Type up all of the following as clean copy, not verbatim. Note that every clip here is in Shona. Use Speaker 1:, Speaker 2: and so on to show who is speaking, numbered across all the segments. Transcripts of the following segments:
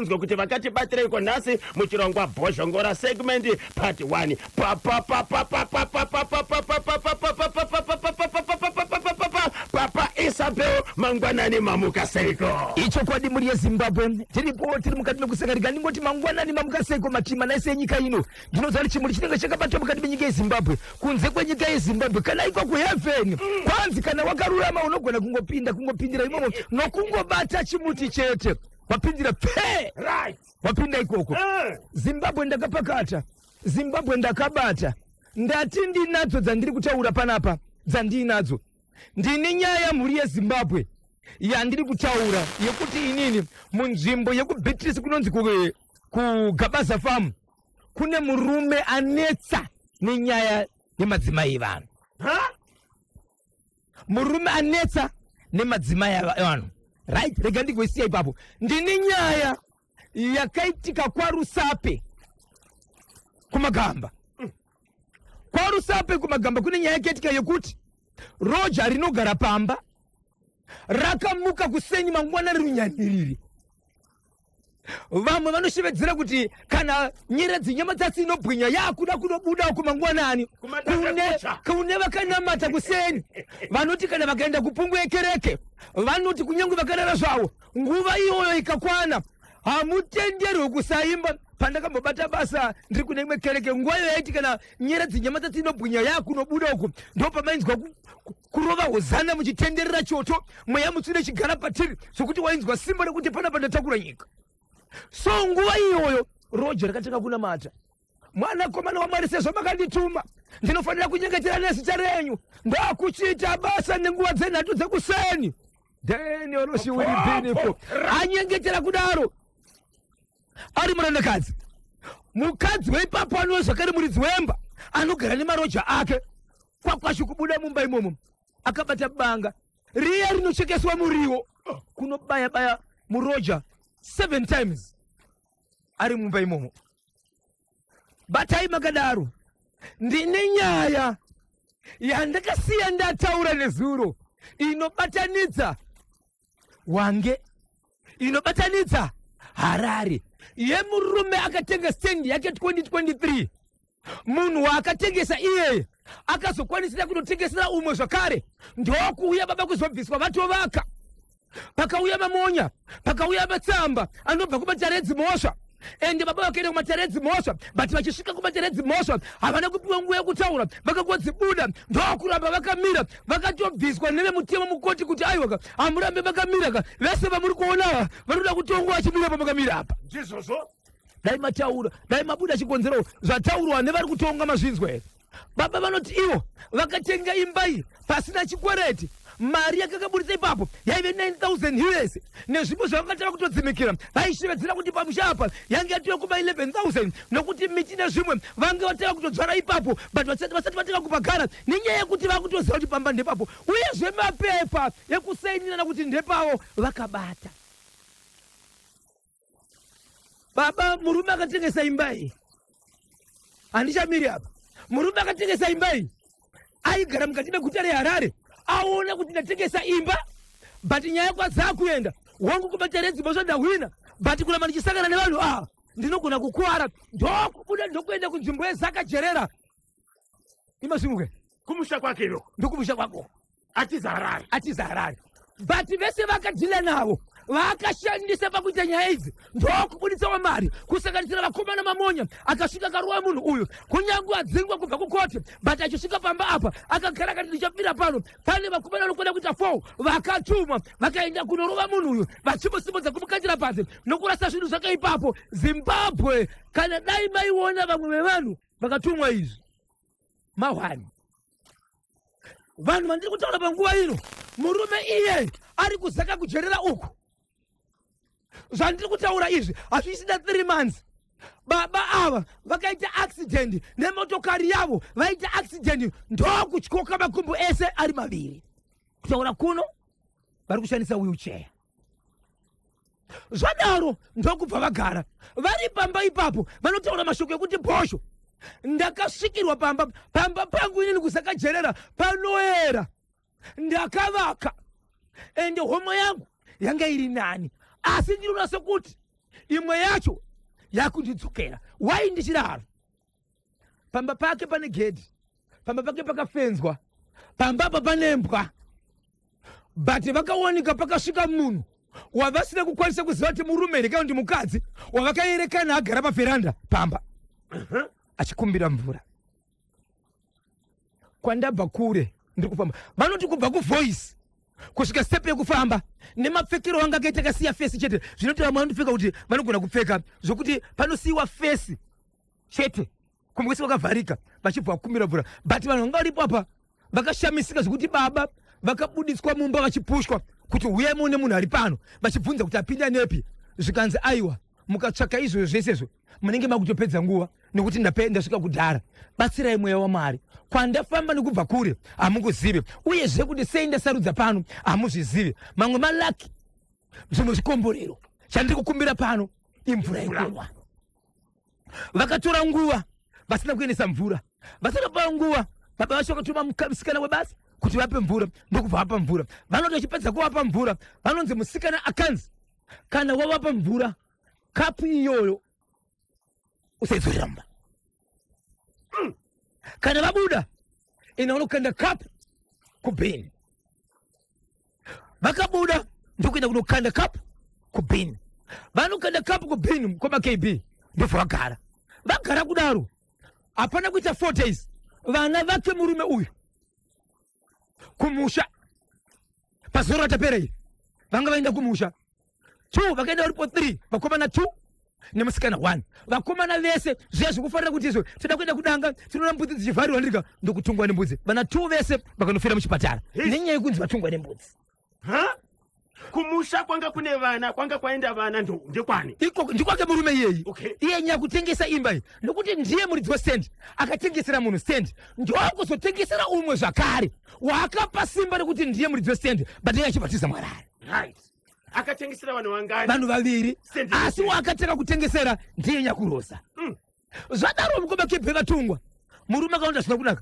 Speaker 1: Nzwa kuti vakatibatirei nhasi muchirongwa Bhozhongora segment part 1. Papa Isabel, mangwanani, mamuka seiko?
Speaker 2: Ichokwadi, mhuri yeZimbabwe, tiripo, tiri mukati mekusangarika. Ndingoti mangwanani, mamuka seiko matima naise enyika ino? Ndinoziva kuti chimuri chinenge chakabatwa mukati menyika yeZimbabwe, kunze kwenyika yeZimbabwe, kana iko kuheaven, kwanzi kana wakarurama unogona kungopinda, kungopindira imomo nokungobata chimuti chete, wapindira pfe, wapinda ikoko. Zimbabwe ndakapakata, Zimbabwe ndakabata. Ndati ndinadzo dzandiri kutaura panapa, dzandiinadzo. Ndine nyaya, mhuri yeZimbabwe, yandiri kutaura yekuti inini munzvimbo yekuBeatrice, kunonzi kuGabaza Farm, kune murume anetsa nenyaya yemadzimai evanhu. Murume anetsa nemadzimai evanhu, right? Rega ndigoisiya ipapo. Ndine nyaya yakaitika kwaRusape kuMagamba. KwaRusape kuMagamba kune nyaya yakaitika yekuti roja rinogara pamba rakamuka kuseni mangwanani runyaniriri. Vamwe vanoshevedzera kuti kana nyeredzi nyama dzatsi inobwinya yakuda kunobuda kumangwanani. Kune vakanamata kuseni vanoti kana vakaenda kupungu yekereke, vanoti kunyange vakarara zvavo, nguva iyoyo ikakwana hamutenderwe kusaimba. Pandakambobata basa ndiri kune imwe kereke, nguva iyo yaiti kana nyeredzi nyama dzatsi inobwinya yakunobuda uku, ndo pamainzwa kurova hozana muchitenderera choto, mweya mutsvene chigara patiri, zvokuti wainzwa simba rekuti panapa ndatakura nyika. So nguva iyoyo roja rakatanga kunamata, "Mwanakomana waMwari, sezvo makandituma, ndinofanira kunyengetera nezita renyu." Ndakuchiita basa nenguva dzenhatu dzekuseni. Daniel Oshiwiribhiniko anyengetera kudaro ari murandakadzi, mukadzi weipapo anova zvakare muridzi wemba, anogara nemaroja ake kwakwashu, kubuda mumba imomo akabata banga riya rinochekeswa muriwo, kunobaya baya muroja seven times ari mumba imomo. Batai makadaro. Ndine nyaya yandakasiya ndataura nezuro inobatanidza Wange, inobatanidza Harare, yemurume akatenga stendi yake 2023. Munhu waakatengesa iyeye akazokwanisira kunotengesera umwe zvakare, ndokuuya baba kuzobviswa vatovaka. Pakauya mamonya, pakauya matsamba anobva kumatare edzimhosva, ende baba vakaenda kumatare edzimhosva, but vachisvika kumatare edzimhosva havana kupiwa nguva yekutaura, vakangodzibuda ndokuramba vakamira. Vakatobviswa nevemutemo mukoti kuti aiwaka, hamurambe makamira ka, vese vamuri kuona ava vanoda kutongwa vachimira pamakamira apa.
Speaker 1: Ndizvozvo.
Speaker 2: Dai mataura, dai mabuda chikonzero. Zvataurwa nevari kutonga mazvinzwa here? Baba vanoti ivo vakatenga imba iyi pasina chikwereti. Mari yakakaburitsa ipapo yaive 9000 US nezvimwe zvavanga tava kutodzimikira. Vaishevedzera kuti pamusha apa yange yatove kuma 11,000 nokuti miti nezvimwe vange vatava kutodzvara ipapo, but vasati vatanga kupagara, nenyaya yekuti vakutoziva kuti pamba ndepapo, uyezve mapepa ekusainirana kuti ndepavo vakabata. Baba, murume akatengesa imba iyi, handichamiri apa, murume akatengesa imba iyi aigara mukati meguta reHarare. Aona kuti ndatengesa imba, but nyaya kwadzakuenda wangu kumatare edzimhosva ndahwina, but kuramba ndichisangana nevanhu ava ndinogona kukuwara. Ndokubuda ndokuenda kunzvimbo yeZaka Jerera iMasvingo.
Speaker 1: Kumusha kwake iko?
Speaker 2: Ndokumusha kwako.
Speaker 1: Atiza Harare.
Speaker 2: Atiza Harare, but vese vakadhila navo, vakashandisa pakuita nyaya idzi, ndokubuditsawo mari, kusanganisira vakomana mamonya akasvika akarova munhu uyu. Kunyange adzingwa kubva kukoti, but achisvika pamba apa akagara akati, "Ndichafira pano." Pane vakomana vanokwenda kuita four vakatumwa, vakaenda kunorova munhu uyu, vachimusimudza kumukandira pasi nokurasa zvinhu zvake ipapo. Zimbabwe, kana dai maiona vamwe vevanhu vakatumwa izvi, mahwani. Vanhu vandiri kutaura panguva ino, murume iye ari kuZaka kuJerera uku. Zvandiri kutaura izvi hazvisina 3 months. Baba ava vakaita accident nemotokari yavo, vaita accident ndokutyoka makumbo ese ari maviri. Kutaura kuno vari kushandisa wheelchair. Zvadaro ndokubva vagara vari pamba ipapo. Vanotaura mashoko ekuti, "Bhosho, ndakasvikirwa pamba. Pamba pangu inini kuZakajerera panoera, ndakavaka, ende homwe yangu yanga iri nani, asi ndinoona sekuti Imwe yacho yakundidzokera. Wai ndichidaro? Pamba pake pane gedhi, pamba pake pakafenzwa, pamba apa pane mbwa, but vakawanika pakasvika munhu wavasina kukwanisa kuziva kuti murume here kana kuti mukadzi, wavakaerekana agara paveranda pamba achikumbira mvura. Kwandabva kure, ndiri kufamba. Vanoti kubva kuvoice kusvika step yekufamba nemapfekero anga akaita, akasiya face chete. Zvinoti vamwe vanotopfeka kuti vanogona kupfeka zvokuti panosiyiwa face chete, kumwe kwese kwakavharika, vachibva vakumbira mvura. But vanhu vanga varipo apa vakashamisika zvekuti baba vakabudiswa mumba vachipushwa kuti huyai muone munhu ari pano, vachibvunza kuti apinda nepi. Zvikanzi aiwa, mukatsvaka izvozvo zvesezvo munenge makutopedza nguva, nekuti ndasvika kudhara. Batsirai mweya waMwari. Kwandafamba nekubva kure hamunguzivi, uyezve kuti sei ndasarudza pano hamuzvizivi. Mamwe malucky, zvimwe zvikomborero. Chandiri kukumbira pano imvura yekunwa. Vakatora nguva vasina kuendesa mvura. Vasina nguva, baba vacho vakatuma musikana webasa kuti vape mvura, ndokubva vapa mvura. Vanoti vachipedza kuvapa mvura, vanonzi musikana akanzi, kana wavapa mvura, kapu iyoyo usaidzorera mumba. Kana vabuda, ina unokanda kapu kubhini. Vakabuda ndokuenda kunokanda kapu kubhini. Vanokanda kapu kubhini kwamaKB, ndobva vagara. Vagara kudaro, hapana kuita 4 days, vana vake murume uyu kumusha, pazuva ratapera iri, vanga vaenda kumusha two. Vakaenda varipo three, vakomana two nemusikana one. Vakomana vese zviya zvekufarira kuti izvo toda kuenda kudanga, tinoona mbudzi dzichivharirwa, ndirika ndokutungwa nembudzi. Vana two vese vakanofira muchipatara nenyaya yekunzi vatungwa nembudzi.
Speaker 1: Ha? Kumusha kwanga kune vana, kwanga kwaenda vana ndekwani?
Speaker 2: Iko ndikwake murume iyeyi. Iye nyakutengesa imba iyi, nokuti ndiye muridzi westand, akatengesera munhu stand, ndokuzotengesera umwe zvakare waakapa simba rekuti ndiye muridzi westand, but iye achibvatiza mwarari.
Speaker 1: Right, akatengesera vanhu vangani?
Speaker 2: Vanhu vaviri.
Speaker 1: Stand.
Speaker 2: Asi waakatanga kutengesera ndiye nyakurosa. Zvadaro, mukoma kebhe, vatungwa. Murume akaona zvisina kunaka.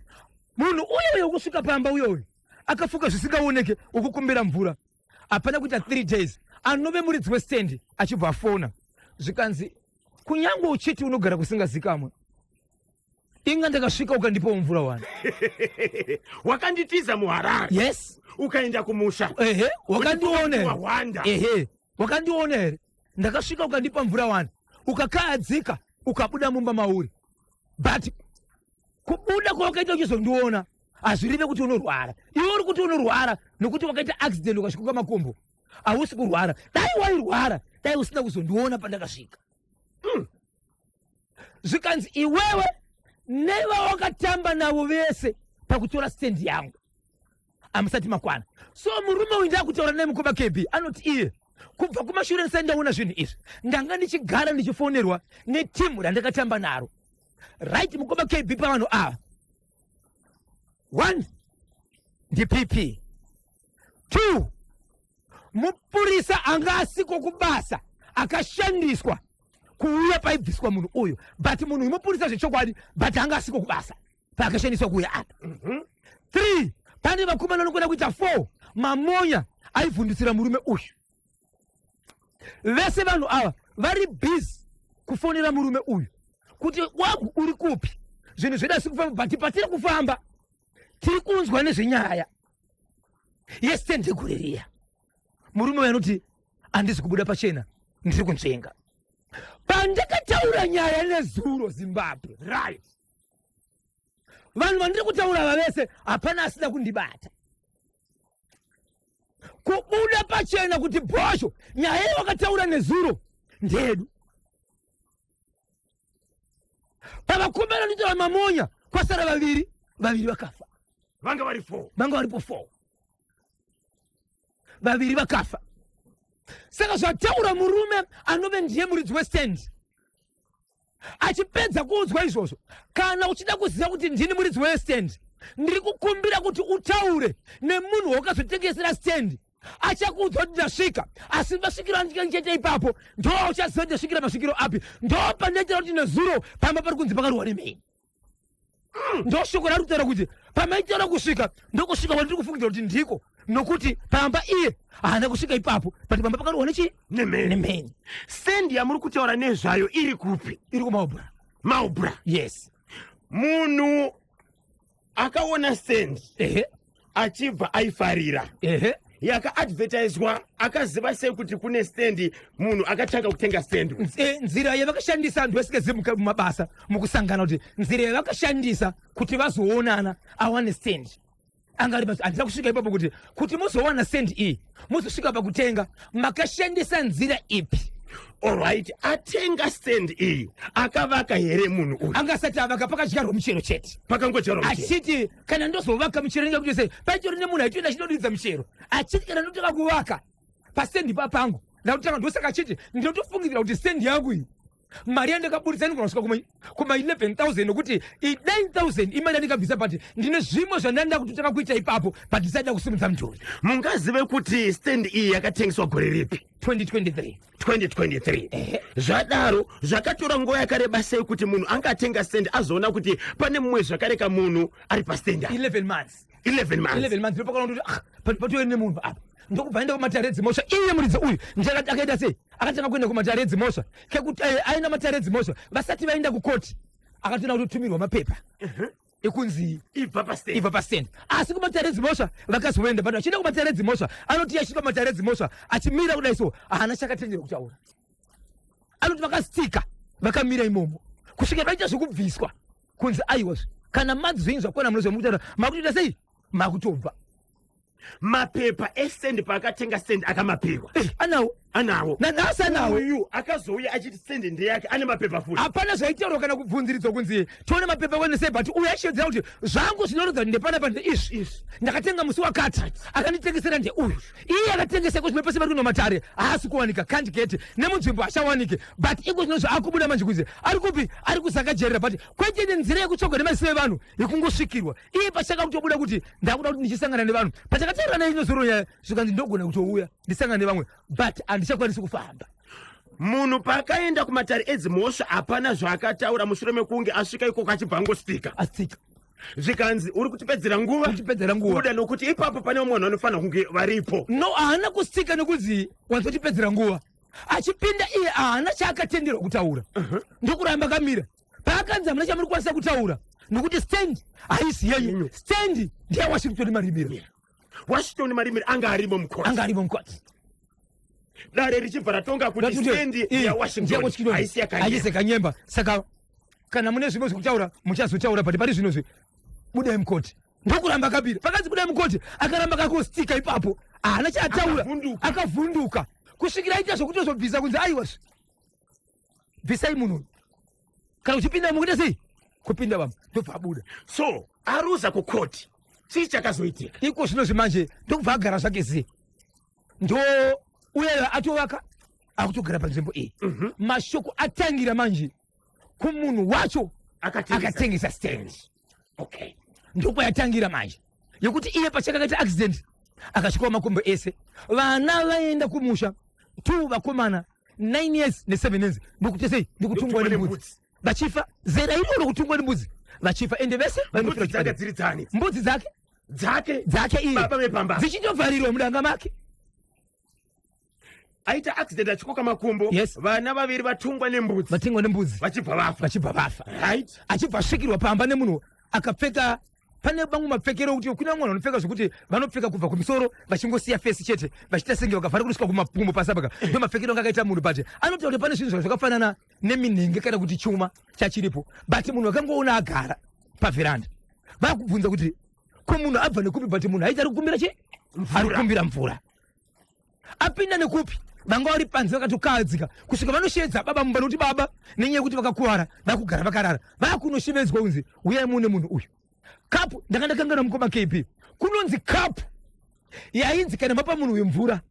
Speaker 2: Munhu uyoyo kusvika pamba uyoyo akafuka zvisingaoneke, ukukumbira mvura. Hapana kuita 3 days, anove muridzi westendi achibva afona, zvikanzi, kunyange uchiti unogara kusingazikamwe, inga ndakasvika ukandipawo mvura wani.
Speaker 1: Wakanditiza muHarare.
Speaker 2: Yes.
Speaker 1: Ukaenda kumusha.
Speaker 2: Ehe, wakandiona here?
Speaker 1: Wahwanda.
Speaker 2: Ehe, wakandiona here? Ndakasvika ukandipa mvura wani, ukakahadzika, ukabuda mumba mauri, but kubuda kwawakaita uchizondiona hazvireve kuti unorwara. Iwe uri kuti unorwara nokuti wakaita accident ukasvikuka makumbo. Hausi kurwara. Dai wairwara, dai usina kuzondiona pandakasvika. Zvikanzi iwewe nevawakatamba navo vese pakutora stendi yangu hamusati makwana. So murume uyu ndakutaura naye, mukoma KB, anoti iye kubva kumashure ndisati ndaona zvinhu izvi, ndanga ndichigara ndichifonerwa netimu randakatamba naro. Right, mukoma KB, pavanhu ava, one ndiPP, two mupurisa anga asiko kubasa akashandiswa kuuya paibviswa munhu uyu, but munhu uyu mupurisa zvechokwadi, but anga asiko kubasa paakashandiswa kuuya apa. Three, pane vakomana vanogona kuita four, mamonya aivhundusira murume uyu. Vese vanhu ava vari busy kufonera murume uyu kuti wangu uri kupi, zvinhu zvedu asi kufamba, but patiri kufamba tiri kunzwa nezvenyaya yestendi yegore riya. Murume uyu anoti handisi kubuda pachena, ndiri kunzvenga. Pandakataura nyaya nezuro, Zimbabwe, vanhu vandiri kutaura ava vese hapana asina kundibata kubuda pachena kuti Bhosho, nyaya yawakataura nezuro ndedu. Pavakomana nditaura mamonya, kwasara vaviri, vaviri vakafa.
Speaker 1: Vanga vari four.
Speaker 2: Vanga varipo four, vaviri vakafa. Saka zvataura murume anove ndiye muridzi westand, achipedza kuudzwa izvozvo, kana uchida kuziva kuti ndini muridzi westand, ndiri kukumbira kuti utaure nemunhu waukazotengesera stand. Achakuudza kuti ndasvika, asi masvikiro andingaita ipapo ndo uchaziva kuti ndasvikira masvikiro api. Ndo pandaitira kuti nezuro pamba pari kunzi pakarohwa nemheni. Ndoshoko rari kutaura kuti pamaitaura kusvika, ndokusvika kwandiri kufungidzira kuti ndiko, nokuti pamba iye haana kusvika ipapo, but pamba pakarohwa nechii?
Speaker 1: Nemheni.
Speaker 2: Nemheni.
Speaker 1: Stand yamuri kutaura nezvayo iri kupi?
Speaker 2: Iri kuMaubra.
Speaker 1: Maubra?
Speaker 2: Yes.
Speaker 1: Munhu akaona stand achibva aifarira, yakaadvertiswa, akaziva sei kuti kune stand? Munhu akatanga kutenga stand?
Speaker 2: Nzira yavakashandisa, anhu vasingazivi mumabasa mukusangana, kuti nzira yavakashandisa kuti vazoonana awane stand anga ari basi. Handina kusvika ipapo kuti muzowana stand iyi, muzosvika pakutenga, makashandisa nzira ipi?
Speaker 1: Alright, atenga stand iyi, akavaka here munhu uyu?
Speaker 2: Anga asati avaka, pakadyarwa muchero chete.
Speaker 1: Pakangodyarwa muchero.
Speaker 2: Achiti kana ndozovaka muchero inga kuti sei, paitori nemunhu aitoenda achinoridza muchero, achiti kana ndotanga kuvaka pastand papangu ndakutanga. Ndosaka achiti ndinotofungidzira kuti stand yangu iyi, mari yandakaburitsa inogona kusvika kuma 11,000, nokuti 9,000 imari yandikabvisa, but ndine zvimwe zvandanda kutotanga kuita ipapo, but ndisada kusimudza mudhuri.
Speaker 1: Mungazive kuti stand iyi yakatengeswa gore ripi?
Speaker 2: 2023.
Speaker 1: 2023?
Speaker 2: Ehe.
Speaker 1: Zvadaro, zvakatora nguva yakareba sei kuti munhu angatenga stand azoona kuti pane mumwe zvakareka munhu ari pastand apa?
Speaker 2: 11 months.
Speaker 1: 11 months.
Speaker 2: 11 months. Ndopakaona kuti ah, patove nemunhu apa, ndokubva aenda kumatare edzimhosva. Iye muridzi uyu ndiye akaita sei, akatanga kuenda kumatare edzimhosva kekuti aenda matare edzimhosva, vasati vaenda kukoti akatoenda kutotumirwa mapepa ekunzi
Speaker 1: ibva pastand.
Speaker 2: Ibva pastand. Asi kumatare edzimhosva vakazoenda, but achienda kumatare edzimhosva, anoti asvika kumatare edzimhosva achimira kudai so, haana chakatenderwa kutaura. Anoti vakastika vakamira imomo kusvika vaita zvekubviswa, kunzi aiwa, kana madzi zvenyu zvakwana, munozva mukutaura, makutoita sei, makutobva.
Speaker 1: Mapepa estand paakatenga stand akamapiwa?
Speaker 2: Anawo.
Speaker 1: Anawo?
Speaker 2: Nanhasi anawo.
Speaker 1: Uyu akazouya achiti stand ndeyake ane mapepa futi?
Speaker 2: Hapana zvaitaurwa kana kubvunziridzwa kunzi tione mapepa kwene sei, but uyu aishevedzera kuti zvangu zvinoratidza kuti ndepanapa ndeizvi,
Speaker 1: Izvi.
Speaker 2: ndakatenga musi wakati, akanditengesera ndeuyu. Iye akatengesa iko zvino pese vari kuno matare haasi kuwanika, can't get nemunzvimbo hachawanike, but iko zvino zvaakubuda manje kunzi ari kupi, ari kusakajerera, but kwete nenzira yekutsvagwa nemaziso evanhu, yekungosvikirwa. Iye pachaka kutobuda kuti ndakuda kuti ndichisangana nevanhu. Pachakataura naye inozoro nyaya, zvikanzi ndogona kutouya ndisangana nevamwe, but handichakwanisi kufamba.
Speaker 1: Munhu paakaenda kumatare edzimhosva hapana zvaakataura mushure mekunge asvika ikoko, achibva angosvika?
Speaker 2: Asika.
Speaker 1: Zvikanzi uri kutipedzera nguva.
Speaker 2: Kutipedzera nguva.
Speaker 1: Kuda nokuti ipapo pane vamwe vanhu vanofanira kunge varipo.
Speaker 2: No, haana kustika nekuzi wazotipedzera nguva. Achipinda iye haana chaakatenderwa kutaura, ndokuramba kamira. Paakanzi hamuna chamuri kukwanisa kutaura nokuti stand haisi yenyu, stand ndeyaWashington Marimira.
Speaker 1: Washington Marimira anga arimo mukoti?
Speaker 2: Anga arimo mukoti.
Speaker 1: Dare richibva ratonga kuti stand yaWashington haisi yakanyemba.
Speaker 2: Haisi yakanyemba, saka kana mune zvimwe zvekutaura muchazotaura, but pari zvinozvi budai mukoti. Ndokuramba akapira. Pakanzi budai mukoti, akaramba kakostika ipapo, haana chaataura.
Speaker 1: Akavhunduka.
Speaker 2: Akavhunduka kusvikira aita zvokutozobvisa, kunzi aiwa, bvisai munhu uyu, kana uchipinda mukuita sei, kupinda vamwe, ndobva abuda.
Speaker 1: So aruza kukoti, chii chakazoitika?
Speaker 2: Iko zvino zvimanje ndokubva agara zvake ziye, ndo uye atovaka, akutogara panzvimbo iyi. Mashoko atangira manje kumunhu wacho
Speaker 1: akatengesa.
Speaker 2: Akatengesa stand. Ndokwayatangira manje yekuti iye pachake akaita accident, akasvikawo makumbo ese. Vana vaenda kumusha two, vakomana 9 years ne7 years, ndokuti sei, ndikutungwa
Speaker 1: ndokutungwa
Speaker 2: nembudzi.
Speaker 1: Nembudzi.
Speaker 2: Vachifa zera iroro, kutungwa nembudzi vachifa, ende vese vainofira
Speaker 1: Mbudzi dzanga
Speaker 2: kuchipatara.
Speaker 1: dziri dzani?
Speaker 2: Mbudzi dzake.
Speaker 1: Dzake?
Speaker 2: Dzake iye.
Speaker 1: Baba vepamba.
Speaker 2: Dzichitovharirwa mudanga make.
Speaker 1: Aita accident achikoka makumbo.
Speaker 2: Yes.
Speaker 1: Vana vaviri vatungwa nembudzi.
Speaker 2: Vatengwa nembudzi.
Speaker 1: Vachibva vafa.
Speaker 2: Vachibva vafa. Achibva asvikirwa pamba nemunhu akapfeka, pane vamwe mapfekero okuti kune vamwe vanhu vanopfeka zvokuti vanopfeka kubva kumusoro vachingosiya face chete, vachiita senge vakavhara kusvika kumakumbo pasi apaka. Ndo mapfekero anga akaita munhu, but anotaura kuti pane zvinhu zvakafanana neminhenge kana kuti chuma chachiripo, but munhu akangoona agara pavheranda, vakubvunza kuti ko munhu abva nekupi, but munhu aiti ari kukumbira chi, ari kukumbira mvura, apinda nekupi? Vanga vari panze vakatokahadzika kusvika vanoshevedza baba mumba, nokuti baba nenyaya yekuti vakakuvara vakugara vakarara, vakunoshevedzwa kunzi uyai muone munhu uyu. Kapu ndanga ndakangana mukoma KP, kunonzi kapu yainzi kana mapa munhu uyu mvura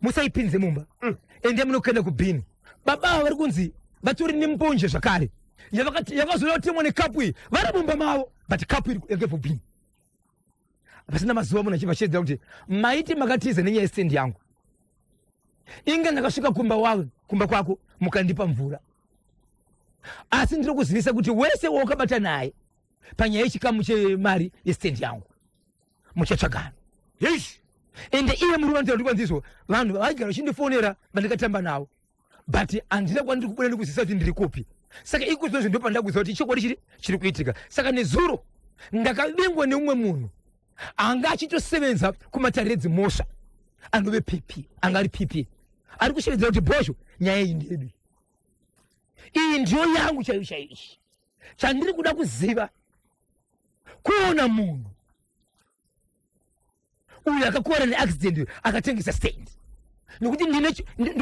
Speaker 2: musaipinze mumba, ende munokenda kubhini. Baba ava vari kunzi vatori nembonje zvakare yakazoda kutemwa nekapu iyi vari mumba mavo, but kapu iri yanga kubhini. Pasina mazuva munhu achibva achedzera kuti maiti makatiza nenyaya yestendi yangu, inga ndakasvika kumba wawe, kumba kwako mukandipa mvura, asi ndiri kuzivisa kuti wese wawakabata naye. Panyaya yechikamu chemari yestand yangu muchatsvagana.
Speaker 1: Eish.
Speaker 2: Ende iye murume anotaura kuti kwanzizvo vanhu vaigara vachindifonera vandikatamba navo, but handina kwandiri kubuda ndikuzivisa kuti ndiri kupi. Saka iko zvinozvo ndopandakuziva kuti chokwadi chiri kuitika. Saka nezuro ndakavingwa neumwe munhu anga achitosevenza kumatare edzimhosva, anove PP, anga ari PP, ari kushevedzera kuti bhozho, nyaya iyi ndeyedu, iyi ndiyo yangu chaiyo chaiyo. Ichi chandiri kuda kuziva, kuona munhu uyu akakuvara neaccident uyu akatengesa stand, nekuti ndiri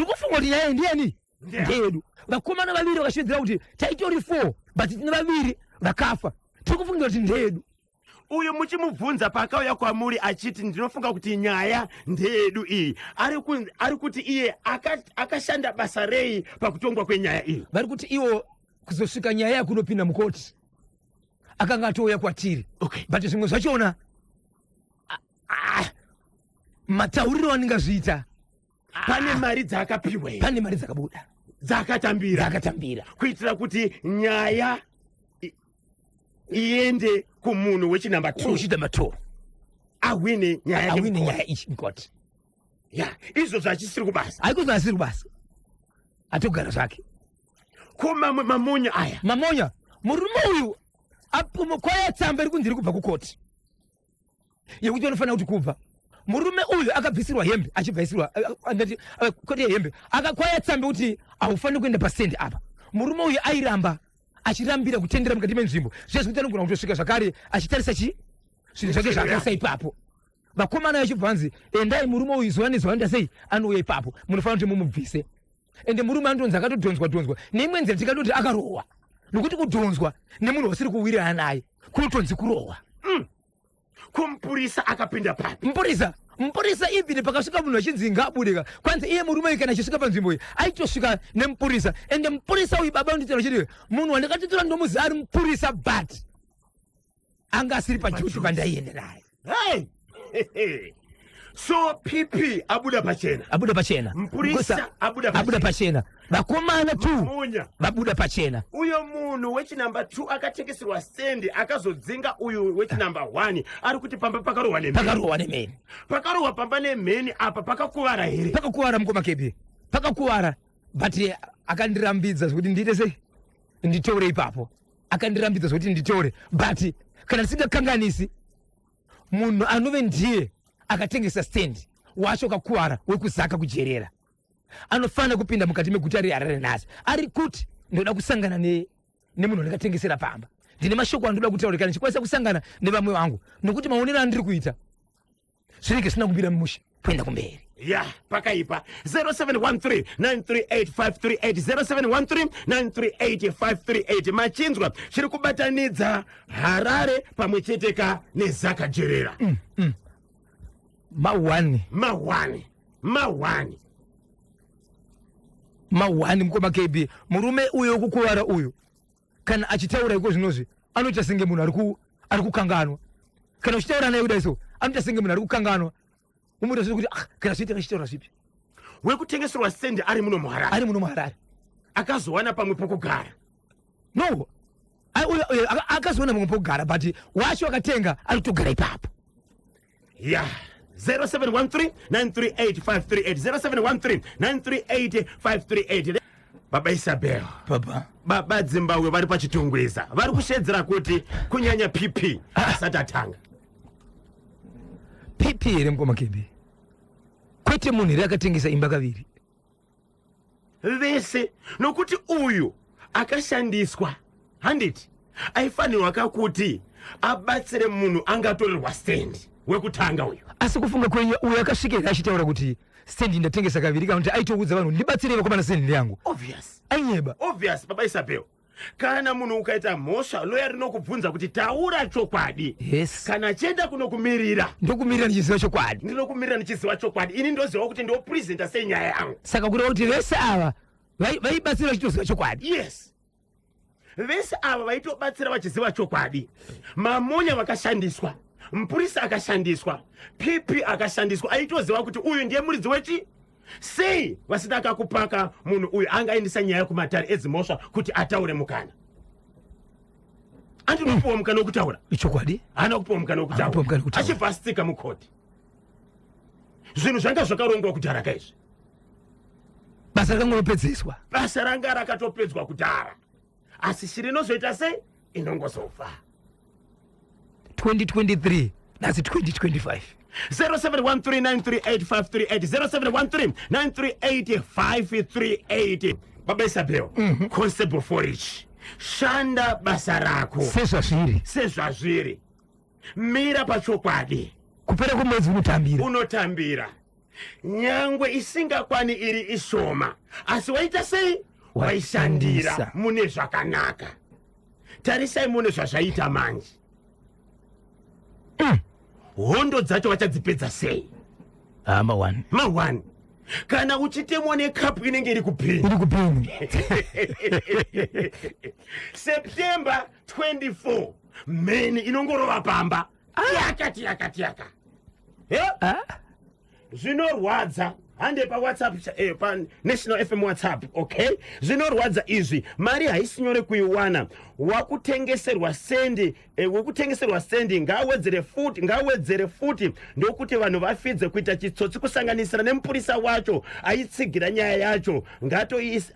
Speaker 2: kufunga kuti nyaya iyi ndiyani? Ndeyedu. Vakomana vaviri vakashevedzera kuti taitori four, but tine vaviri vakafa, tiri kufunga kuti ndeyedu.
Speaker 1: Uyu muchimubvunza paakauya kwamuri achiti ndinofunga kuti nyaya ndeyedu iyi, ari kuti iye akashanda basa rei pakutongwa kwenyaya iyi?
Speaker 2: Vari kuti iwo kuzosvika nyaya yakunopinda mukoti akanga atouya kwatiri. But zvimwe zvachona, matauriro andingazviita,
Speaker 1: Pane mari dzaakapiwa here?
Speaker 2: Pane mari dzakabuda.
Speaker 1: Dzaakatambira.
Speaker 2: Dzakatambira.
Speaker 1: Kuitira kuti nyaya iende kumunhu wechinamba 2.
Speaker 2: Wechinamba 2.
Speaker 1: Ahwine nyaya yake
Speaker 2: Ahwine
Speaker 1: mukoti.
Speaker 2: Nyaya ichi mukoti.
Speaker 1: Ya, izvo zvachisiri kubasa.
Speaker 2: Haiko, asiri kubasa, atogara zvake.
Speaker 1: Ko mamwe mamonya aya?
Speaker 2: Mamonya, murume uyu kwaya tsamba iri kunzi iri kubva kukoti yekuti vanofanira kuti kubva murume uyu akabvisirwa hembe, achibvisirwa, ndati, kwete hembe, akakwaya tsamba kuti haufaniri kuenda pasendi apa. Murume uyu airamba, achirambira kutendera mukati menzvimbo zviya zvekuti anogona kutosvika zvakare achitarisa chi zvinhu zvake zvaakaisa ipapo. Vakomana vachibva vanzi, endai, murume uyu zuva nezuva anoita sei? Anouya ipapo, munofanira kuti mumubvise. Ende murume anotonzi akatodhonzwa dhonzwa neimwe nzira, tikatoti akarohwa, nokuti kudhonzwa nemunhu wasiri kuwirirana naye kunotonzi kurohwa.
Speaker 1: Ko mupurisa akapinda papi?
Speaker 2: Mupurisa, even pakasvika munhu achinzi ngaabudika, kwanzi iye murume uyu kana achisvika panzvimbo iyi aitosvika nemupurisa. Ende mupurisa uyu, baba, nditaura chiti munhu wandakatotora ndomuziva ari mupurisa, but anga asiri paduty pandaienda naye.
Speaker 1: Hey! So PP abuda pachena.
Speaker 2: Abuda pachena.
Speaker 1: Mupurisa abuda
Speaker 2: Abuda
Speaker 1: pachena.
Speaker 2: Pachena. Vakomana two
Speaker 1: Munya.
Speaker 2: vabuda pachena.
Speaker 1: Uyo munhu wechinamba 2 akatengeserwa sendi akazodzinga uyu wechinamba 1 ari kuti pamba pakarohwa nemheni.
Speaker 2: Pakarohwa nemheni.
Speaker 1: Pakarohwa pamba nemheni apa pakakuvara here?
Speaker 2: Pakakuvara, mukoma kepi, pakakuvara, but akandirambidza zvekuti ndiite sei, nditeure ipapo. Akandirambidza zvekuti nditeure, but kana ndisingakanganisi, munhu anove ndiye akatengesa stand wacho kakuvara wekuzaka kujerera anofanira kupinda mukati meguta reHarare nhasi. Ari kuti ndoda kusangana nemunhu wandakatengesera pamba, ndine mashoko andoda kutaura, kana ndichikwanisa kusangana nevamwe vangu, nokuti maonero andiri kuita zvinenge zvisina kumira mushe kuenda kumberi.
Speaker 1: Ya, pakaipa. 0713 938 538, 0713 938 538. Machinzwa chiri kubatanidza Harare pamwe chete ka nezakajerera.
Speaker 2: Ma1.
Speaker 1: Ma1, ma1.
Speaker 2: Ma1, mukoma KB. Murume uyo wekukuvara uyu, kana achitaura iko zvinozvi anoita senge munhu ari kukanganwa. Kana uchitaura naye kudai so, anoita senge munhu ari kukanganwa. Umuita zvekuti, ah, kana zviite kachitaura zvipi.
Speaker 1: Wekutengeserwa sendi ari muno muHarare?
Speaker 2: Ari muno muHarare.
Speaker 1: Akazowana pamwe pokugara?
Speaker 2: No, uyo akazoona pamwe pokugara, but wacho akatenga ari kutogara ipapo.
Speaker 1: Ya, 0713 938 538, 0713 938 538. Baba Isabel.
Speaker 2: Baba.
Speaker 1: Baba Dzimbabwe vari pachitungwiza vari kushedzera kuti kunyanya PP asati atanga.
Speaker 2: PP here, mukoma KB? Kwete munhu here akatengesa imba kaviri?
Speaker 1: Vese, nokuti uyu akashandiswa, handiti aifanirwa kakuti abatsire munhu angatorerwa stendi wekutanga uyu?
Speaker 2: Asi kufunga kwenyu, uyo akasvika here achitaura kuti stendi ndatengesa kaviri, kana kuti aitoudza vanhu, ndibatsirei vakomana, stendi ndeyangu?
Speaker 1: Obvious.
Speaker 2: Ainyeba.
Speaker 1: Obvious, baba Isabel. Kana munhu ukaita mhosva, loya rinokubvunza kuti taura chokwadi. Kana achienda kunokumirira,
Speaker 2: Ndokumirira ndichiziva chokwadi.
Speaker 1: Ndinokumirira ndichiziva chokwadi. Ini ndoziva kuti ndopresenta sei nyaya yangu.
Speaker 2: Saka kureva kuti vese ava vaibatsira vachitoziva chokwadi?
Speaker 1: Yes, vese ava vaitobatsira vachiziva chokwadi. Mamonya vakashandiswa, mupurisa akashandiswa, PP akashandiswa, aitoziva kuti uyu ndiye muridzi wechi. Sei vasina kakupaka munhu uyu angaendesa nyaya kumatare edzimhosva kuti ataure mukana? Andinopiwa mukana wekutaura.
Speaker 2: Ichokwadi.
Speaker 1: Haana kupiwa mukana wekutaura, achibva asitsika mukoti. Zvinhu zvanga zvakarongwa kudhara ka izvi.
Speaker 2: Basa rakangonopedzeswa.
Speaker 1: Basa ranga rakatopedzwa kudhara, asi shiri inozoita sei? Inongozofa.
Speaker 2: 2023, nhasi 2025.
Speaker 1: 0713938538, 0713938538. Baba Isabel, Constable Forich, shanda basa rako
Speaker 2: sezvazviri.
Speaker 1: Sezvazviri, mira pachokwadi.
Speaker 2: Kupera kwemwedzi unotambira.
Speaker 1: Unotambira nyangwe isingakwani, iri ishoma, asi waita sei? Waishandira.
Speaker 2: Waishandisa.
Speaker 1: Mune zvakanaka. Tarisai mune zvazvaita manje. Hondo dzacho vachadzipedza sei?
Speaker 2: Hama one.
Speaker 1: Ma1, kana uchitemwa nekapu inenge iri kubhini.
Speaker 2: Iri kupini.
Speaker 1: September 24, mheni inongorova pamba, tiyaka tiyaka tiyaka. He?
Speaker 2: Ah?
Speaker 1: Zvinorwadza. Hande paWhatsApp, paNational FM WhatsApp. Okay, zvinorwadza izvi. Mari haisi nyore kuiwana. Wakutengeserwa sendi, wekutengeserwa sendi ngaawedzere futi, ngaawedzere futi, ndokuti vanhu vafidze kuita chitsotsi, kusanganisira nemupurisa wacho aitsigira nyaya yacho.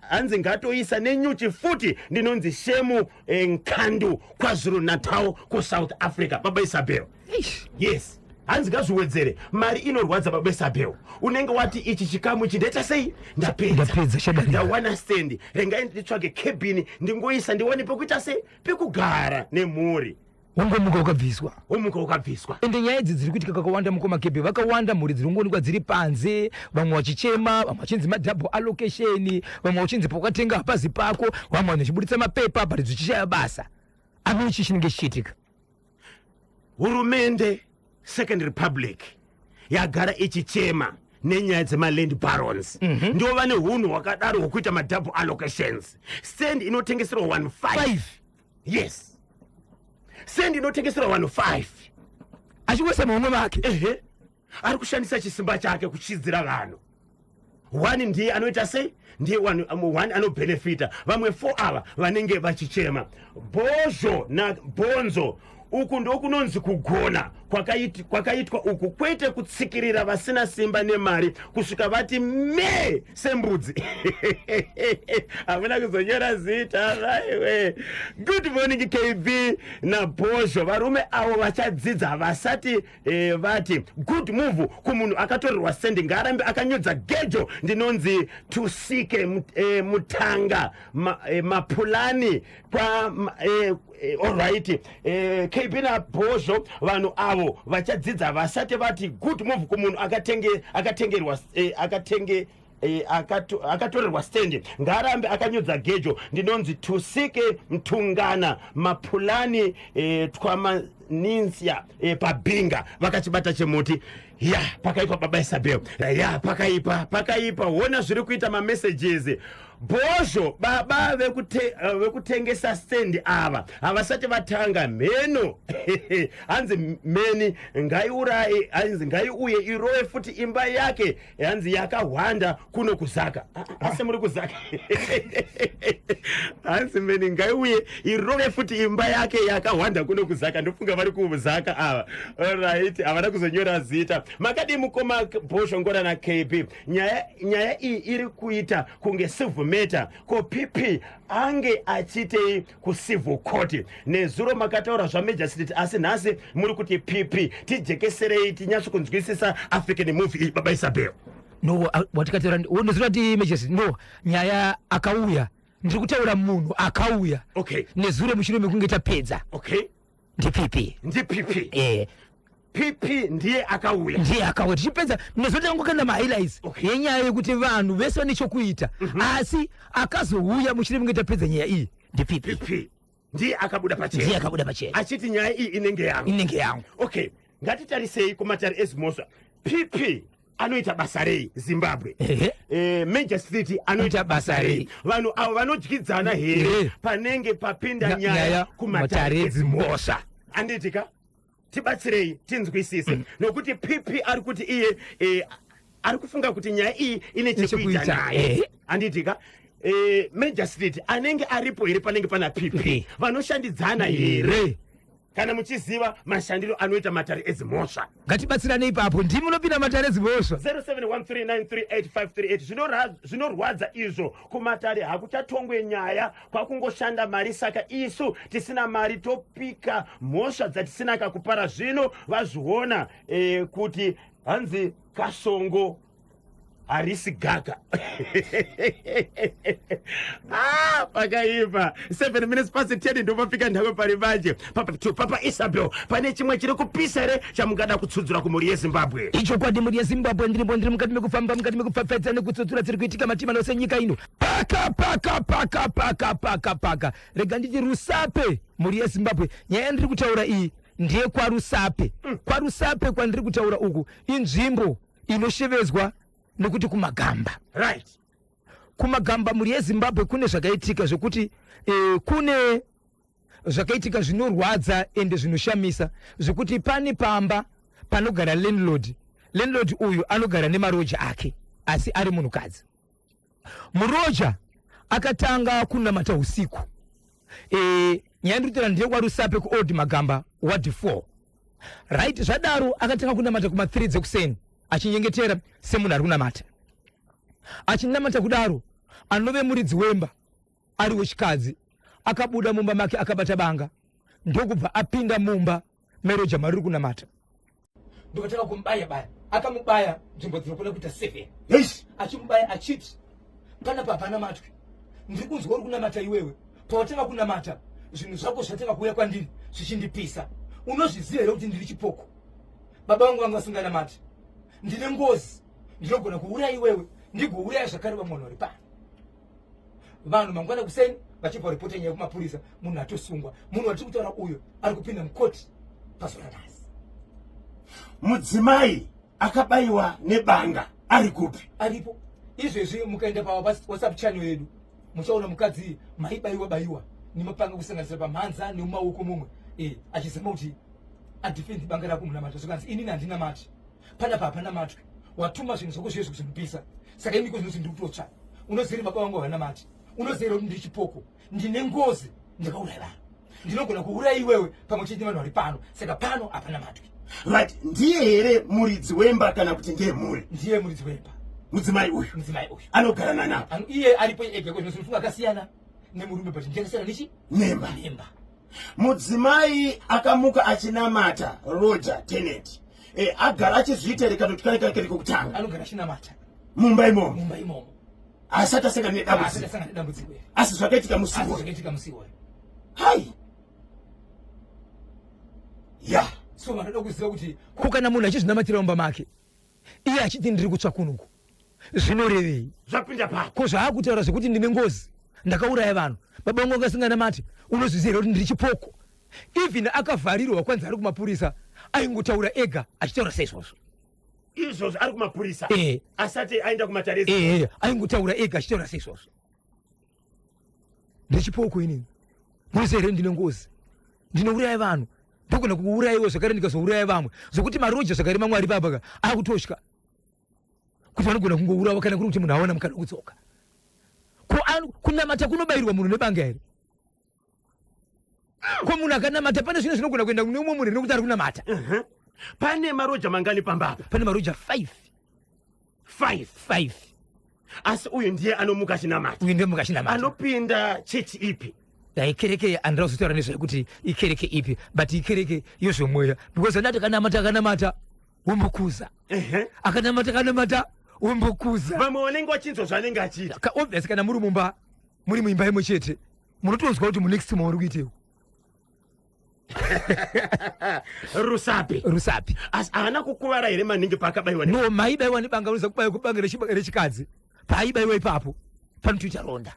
Speaker 1: Hanzi ngatoisa nenyuchi futi. Ndinonzi Shemu Nkandu, KwaZulu Natal, kuSouth Africa. Baba Isabel.
Speaker 2: Eish.
Speaker 1: Yes, hanzi ngazviwedzere. Mari inorwadza, baba Isabel. Unenge wati ichi chikamu ichi ndaita sei? Ndapedza.
Speaker 2: Ndapedza, chadarika.
Speaker 1: Ndawana stendi, rengai nditsvage cabin, ndingoisa, ndiwane pekuita sei, pekugara nemhuri.
Speaker 2: Wangomuka ukabviswa.
Speaker 1: Womuka ukabviswa.
Speaker 2: Ende nyaya idzi dziri kuitika kakawanda, mukoma Kebe. Vakawanda mhuri dziri kungoonekwa dziri panze, vamwe vachichema, vamwe vachinzi madouble allocation, vamwe vachinzi pawakatenga hapazi pako, vamwe vanhu vachibuditsa mapepa, but zvichishaya basa. Amene chii chinenge chichiitika?
Speaker 1: Hurumende, Second Republic, yagara ichichema nenyaya dzemaland barons. Ndo vane unhu hwakadaro hwokuita madouble allocations. Stand inotengeserwa 15.
Speaker 2: 5.
Speaker 1: Yes, stand inotengeserwa 15.
Speaker 2: Achingoisa maumwe make.
Speaker 1: Ehe, ari kushandisa chisimba chake kuchidzira vanhu. One ndiye anoita sei? Ndiye one anobhenefita. Vamwe four ava vanenge vachichema. Bhozho nabhonzo, uku ndokunonzi kugona kwakaitwa uku, kwete kutsikirira vasina simba nemari kusvika vati me sembudzi. Hamuna kuzonyora zita vaiwe. Good morning, KB naBhozho. Varume avo vachadzidza vasati vati good move kumunhu akatorerwa sendi, ngaarambe akanyudza gejo. Ndinonzi Tusike Mutanga Mapulani kwa alright. KB naBhozho, vanhu avo vachadzidza vasati vati good move kumunhu akatengerwa akatenge akatorerwa stendi, ngaarambe akanyudza gejo. Ndinonzi Tusike Mtungana Mapulani, Twamaninsia, pabhinga vakachibata chemuti. Ya, pakaipa, baba Isabel. Ya, pakaipa, pakaipa. Hona zviri kuita mamessages. Bhozho, baba vekutengesa stendi ava havasati vatanga mheno. Hanzi mheni ngaiurai, hanzi ngaiuye irove futi imba yake, hanzi yakahwanda kuno kuZaka. Asi muri kuZaka. Hanzi mheni ngaiuye irove futi imba yake yakahwanda kuno kuZaka. Ndofunga vari kuZaka ava. Alright, havana kuzonyora zita. Makadi mukoma Bhozho Ngora naKB? Nyaya iyi iri kuita kunge civil matter. Ko PP ange achitei kucivil court? Nezuro makataura zvamagistrate, asi nhasi muri kuti PP. Tijekeserei tinyatso kunzwisisa African movie iyi, baba Isabel.
Speaker 2: No, watikataura nezuro ati magistrate, no nyaya akauya. Ndiri kutaura munhu akauya nezuro mushure mekunge tapedza. NdiPP.
Speaker 1: NdiPP.
Speaker 2: Eh.
Speaker 1: PP ndiye akauya.
Speaker 2: Ndiye akauya tichipedza nezuro, tangokanda mahighlights yenyaya yekuti vanhu vese vane chokuita, asi akazouya mushure mekunge tapedza nyaya iyi ndiPP.
Speaker 1: PP ndiye akabuda
Speaker 2: Ndiye
Speaker 1: pachena.
Speaker 2: Akabuda pachena.
Speaker 1: Achiti nyaya iyi inenge yangu.
Speaker 2: Inenge yangu.
Speaker 1: Okay, ngatitarisei kumatare ezimhosva. PP anoita basa rei, Zimbabwe?
Speaker 2: Ehe.
Speaker 1: Magistrate anoita basa rei? Vanhu avo vanodyidzana here?
Speaker 2: Here.
Speaker 1: Panenge papinda nyaya
Speaker 2: nyaya
Speaker 1: kumatare
Speaker 2: kumatare
Speaker 1: edzimhosva, anditika? Tibatsirei tinzwisise, nokuti PP ari kuti iye ari kufunga kuti nyaya iyi ine chekuita
Speaker 2: Chekuita,
Speaker 1: naye.
Speaker 2: Ehe.
Speaker 1: Anditika? E, magistrate anenge aripo here panenge pana pp vanoshandidzana here kana muchiziva mashandiro anoita matare edzimhosva?
Speaker 2: Ngatibatsirane ipapo, ndimi munopinda matare edzimhosva.
Speaker 1: 0713938538. Zvinorwadza izvo, kumatare hakuchatongwe nyaya, kwakungoshanda mari. Saka isu tisina mari topika mhosva dzatisina kakupara. Zvino vazviona kuti hanzi kasongo harisi gaka. Ah, pakaipa. 7 minutes past 10 ndopafika nhako pari manje. Papa, Papa Isabel, pane chimwe chiri kupisa here chamungada kutsudzura kumhuri yeZimbabwe?
Speaker 2: Ichokwadi, mhuri yeZimbabwe, ndiripo, ndiri mukati mekufamba, mukati mekupfapfaidza nekutsudzura dziri kuitika matima ose nyika ino. Paka paka paka paka paka paka, rega nditi Rusape. Mhuri yeZimbabwe, nyaya yandiri kutaura iyi ndeyekwaRusape. KwaRusape kwandiri kutaura uku inzvimbo inoshevedzwa nekuti kuMagamba. Kumagamba, mhuri yeZimbabwe, kune zvakaitika zvekuti kune zvakaitika zvinorwadza ende zvinoshamisa, zvekuti pane pamba panogara landlord. Landlord uyu anogara nemaroja ake, asi ari munhukadzi. Muroja akatanga kunamata usiku. Nyaya ndiri kutaura ndeyekwaRusape, kuOld Magamba, ward 4, right? Zvadaro akatanga kunamata kuma3 dzekuseni, achinyengetera semunhu ari kunamata. Achinamata kudaro, anove muridzi wemba ari wechikadzi akabuda mumba make akabata banga, ndokubva apinda mumba meroja mariri kunamata, ndokatanga kumubaya baya. Akamubaya nzvimbo dzinokona kuita 7. Achimubaya achiti, "Panapa hapana matwi, ndiri kunzwa uri kunamata iwewe. Pawatanga kunamata, zvinhu zvako zvatanga kuuya kwandiri zvichindipisa. Unozviziva here kuti ndiri chipoko? Baba vangu vanga vasinganamati. Ndine ngozi, ndinogona kuuraya iwewe, ndigouraya zvakare vamwe vanhu vari pano." Vanhu mangwana kuseni vachibva ripota nyaya kumapurisa, munhu atosungwa. Munhu watiri kutaura uyo ari kupinda mukoti pazuva ranhasi.
Speaker 1: Mudzimai akabayiwa nebanga ari kupi?
Speaker 2: Aripo izvezvi. Mukaenda paWhatsApp channel yedu muchaona mukadzi maibayiwa bayiwa nemapanga, kusanganisira pamhanza nemumaoko mumwe, achizama kuti adefend banga rako munamata. Zvikanzi, "Inini handinamati panapa, hapana matwi. Watuma zvinhu zvako zviye zvikuzondipisa, saka imiko zvinonzi ndiri kutotsva. Unoziva baba vangu havanamati? Unoziva kuti ndiri chipoko? Ndine ngozi, ndakauraya vanhu, ndinogona kuuraya iwewe pamwe chete nevanhu vari pano. Saka pano hapana matwi."
Speaker 1: Right, ndiye here muridzi wemba kana kuti ndiye mhuri?
Speaker 2: Ndiye muridzi wemba.
Speaker 1: Mudzimai uyu?
Speaker 2: Mudzimai uyu.
Speaker 1: Anogara nanapo?
Speaker 2: Iye aripo ega kwezvinofunga, akasiyana nemurume, but ndiye akasiyana nechi
Speaker 1: Nemba.
Speaker 2: Nemba.
Speaker 1: Mudzimai akamuka achinamata, roja tenant, agara achizviita here kana kuti kane kake kekutanga?
Speaker 2: Anogara achinamata.
Speaker 1: Mumba imomo?
Speaker 2: Mumba imomo.
Speaker 1: Asati asangana
Speaker 2: Asati
Speaker 1: nedambudziko?
Speaker 2: Asangana nedambudziko iri.
Speaker 1: Asi zvakaitika musi
Speaker 2: Asi
Speaker 1: iwoyo?
Speaker 2: Zvakaitika musi iwoyo.
Speaker 1: Hai, ya.
Speaker 2: So vanoda kuziva kuti ko kana munhu achizvinamatira mumba make, iye achiti ndiri kutsva kunuku, zvinorevei?
Speaker 1: Zvapinda papo.
Speaker 2: Ko zvaakutaura zvekuti ndine ngozi, ndakauraya vanhu, baba vangu vangasinganamati, unozviziva here kuti ndiri chipoko? Even akavharirwa kwanzi ari kumapurisa, aingotaura ega achitaura saizvozvo.
Speaker 1: Izvozvo ari kumapurisa?
Speaker 2: Eh.
Speaker 1: Asati aenda kumatare?
Speaker 2: Ehe, aingotaura ega achitaura saizvozvo: "Ndechipoko inini, munoziva here ndine ngozi, ndinouraya vanhu, ndogona kuurayiwa zvakare, ndikazouraya vamwe." Zvokuti maroja zvakare mamwe ari papa akutotya kuti vanogona kungourawa kana kuri kuti munhu awana mukana wekudzoka. Ko kunamata kunobayirwa munhu nebanga here? Ko munhu akanamata, pane zvino zvinogona kuenda kune umwe munhu nekuti ari kunamata?
Speaker 1: Pane maroja mangani pamba apa?
Speaker 2: Pane maroja 5.
Speaker 1: 5?
Speaker 2: 5.
Speaker 1: Asi uyu ndiye anomuka achinamata?
Speaker 2: Uyu ndiye muka achinamata.
Speaker 1: Anopinda chechi ipi?
Speaker 2: Dai kereke andira kuzotaura nezvekuti ikereke ipi, but ikereke yezvomweya, because andati akanamata, akanamata, wombokuza. Akanamata, akanamata, wombokuza.
Speaker 1: Vamwe vanenge vachinzwa zvaanenge achiita?
Speaker 2: Obvious, kana muri mumba, muri muimba imwe chete, munotonzwa kuti munext mauri kuitewo.
Speaker 1: Rusape?
Speaker 2: Rusape.
Speaker 1: Asi haana kukuvara here maningi paakabaiwa?
Speaker 2: No, maibaiwa nebanga, unoza kubaiwa kubanga rechikadzi, paaibaiwa ipapo panotoita ronda,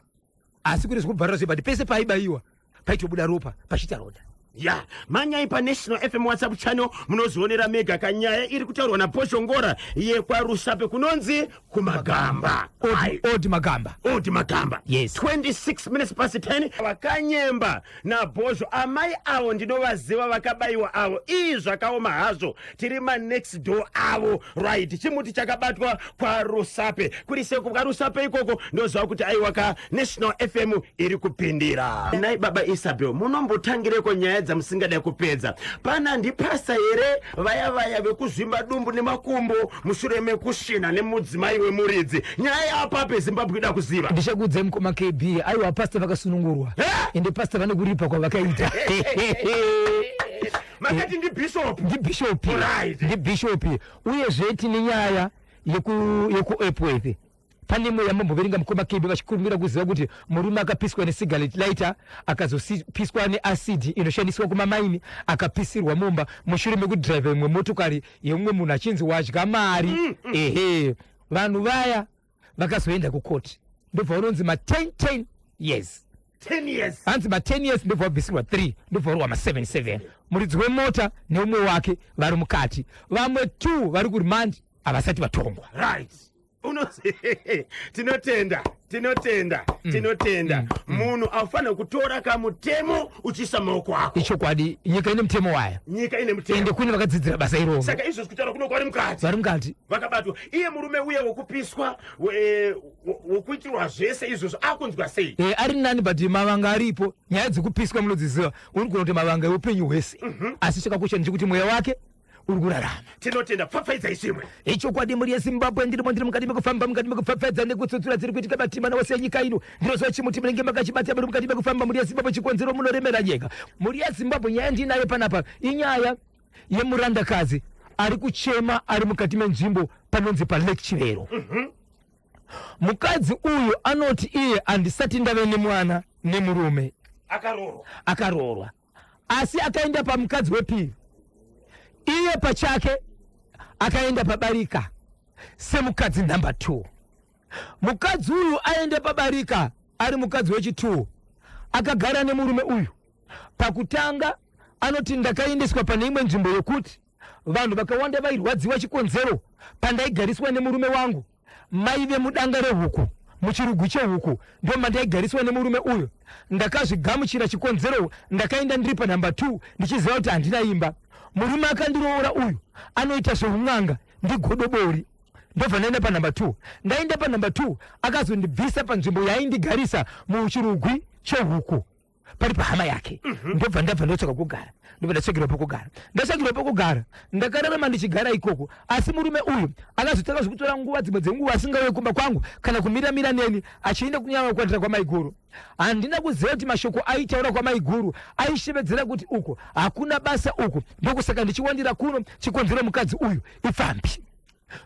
Speaker 2: asi kune zvekubvarira zve, but pese paaibaiwa paitobuda ropa, pachiita ronda.
Speaker 1: Ya, manyai paNational FM WhatsApp channel, munozvionera mega kanyaya iri kutaurwa naBhozhongora yekwaRusape kunonzi kuMagamba. Ai.
Speaker 2: Old Magamba.
Speaker 1: Old Magamba.
Speaker 2: Yes.
Speaker 1: 26 minutes past 10. Vakanyemba naBhozho, amai avo ndinovaziva, vakabayiwa avo. Ii, zvakaoma hazvo, tiri manext door avo. Right, chimuti chakabatwa kwaRusape kuri seko kwaRusape ikoko. Ndoziva kuti aiwa ka, National FM iri kupindira. Nai baba Isabel, munombotangireko nyaya dzamusingada kupedza pana? Ndipasa here vaya vaya vekuzvimba dumbu nemakumbo mushure mekusvina nemudzimai wemuridzi? Nyaya yapape, Zimbabwe ida kuziva.
Speaker 2: Ndichakuudzai, mukoma KB. Aiwa, pasta vakasunungurwa.
Speaker 1: Eh?
Speaker 2: Ende pasta vane kuripa kwavakaita.
Speaker 1: Makati ndibhishopu?
Speaker 2: Ndibhishopi. Ndibhishopi. Uyezve tine nyaya yekuEpworth. Pane imwe yamamboverenga, mukoma KB, vachikurumbira kuziva kuti murume akapiswa necigarette lighter, akazopiswa neacid inoshandiswa kumamaini, akapisirwa mumba mushure mekudhiraivha imwe motokari yemumwe munhu achinzi wadya mari. Ehe, vanhu vaya vakazoenda kukoti, ndobva vanonzi ma10 10 years.
Speaker 1: 10 years.
Speaker 2: Hanzi ma10 years, ndobva vabvisirwa 3, ndobva varwa ma77. Muridzi wemota neumwe wake vari mukati, vamwe 2 vari kuremand, havasati vatongwa.
Speaker 1: Right. Tinotenda, tinotenda, tinotenda. Munhu aufanira kutora kamutemo uchiisa maoko ako.
Speaker 2: Ichokwadi, nyika ine mutemo wayo.
Speaker 1: Nyika ine mutemo.
Speaker 2: Ende kune vakadzidzira basa iroro.
Speaker 1: Saka izvozvi kutaura kuno kwari mukati?
Speaker 2: Vari mukati.
Speaker 1: Vakabatwa. Iye murume uye wekupiswa, wokuitirwa zvese izvozvo, akunzwa sei?
Speaker 2: E, ari nani, but mavanga aripo. Nyaya dzekupiswa munodziziva, uri kuona kuti mavanga eupenyu hwese, asi chakakosha ndechekuti mweya wake uri kurarama.
Speaker 1: Tinotenda, pfapfaidzai zvimwe.
Speaker 2: Ichokwadi, mhuri yeZimbabwe, ndirimo, ndiri mukati mekufamba, mukati mekupfapfaidza nekutsutsura dziri kuitika matimana wose enyika ino. Ndinoziva chimuti munenge makachibata, muri mukati mekufamba, mhuri yeZimbabwe, chikonzero munoremera nyika. Mhuri yeZimbabwe, nyaya ndinayo panapa inyaya yemurandakadzi ari kuchema ari mukati menzvimbo panonzi paLake Chivero. Mukadzi uyu anoti iye, "Handisati ndave nemwana nemurume."
Speaker 1: Akaroorwa?
Speaker 2: Akaroorwa, asi akaenda pamukadzi wepiri. Iye pachake akaenda pabarika semukadzi namba 2. Mukadzi uyu aenda pabarika ari mukadzi wechi2, akagara nemurume uyu. Pakutanga anoti, "Ndakaendeswa pane imwe nzvimbo yokuti vanhu vakawanda vairwadziwa. Chikonzero pandaigariswa nemurume wangu maive mudanga rehuku, muchirugu chehuku, ndo mandaigariswa nemurume uyu. Ndakazvigamuchira, chikonzero ndakaenda ndiri panhamba 2 ndichiziva kuti handina imba. Murume akandiroora uyu anoita zveun'anga, ndigodobori. Ndobva ndaenda panhamba 2. Ndaenda panhamba 2, akazondibvisa panzvimbo yaindigarisa muchirugwi chehuku pari pahama yake. Ndobva ndabva ndotsvaka kugara, ndobva ndatsvakirwa pokugara. Ndatsvakirwa pokugara, ndakararama ndichigara ikoko. Asi murume uyu akazotanga zvekutora nguva, dzimwe dzenguva asingauye kumba kwangu kana kumiramira neni, achienda kunyama kuwandira kwamaiguru. Handina kuziva kuti mashoko aitaura kwamaiguru aishevedzera kuti uku hakuna basa uku, ndokusaka ndichiwandira kuno, chikonzero mukadzi uyu ipfambi."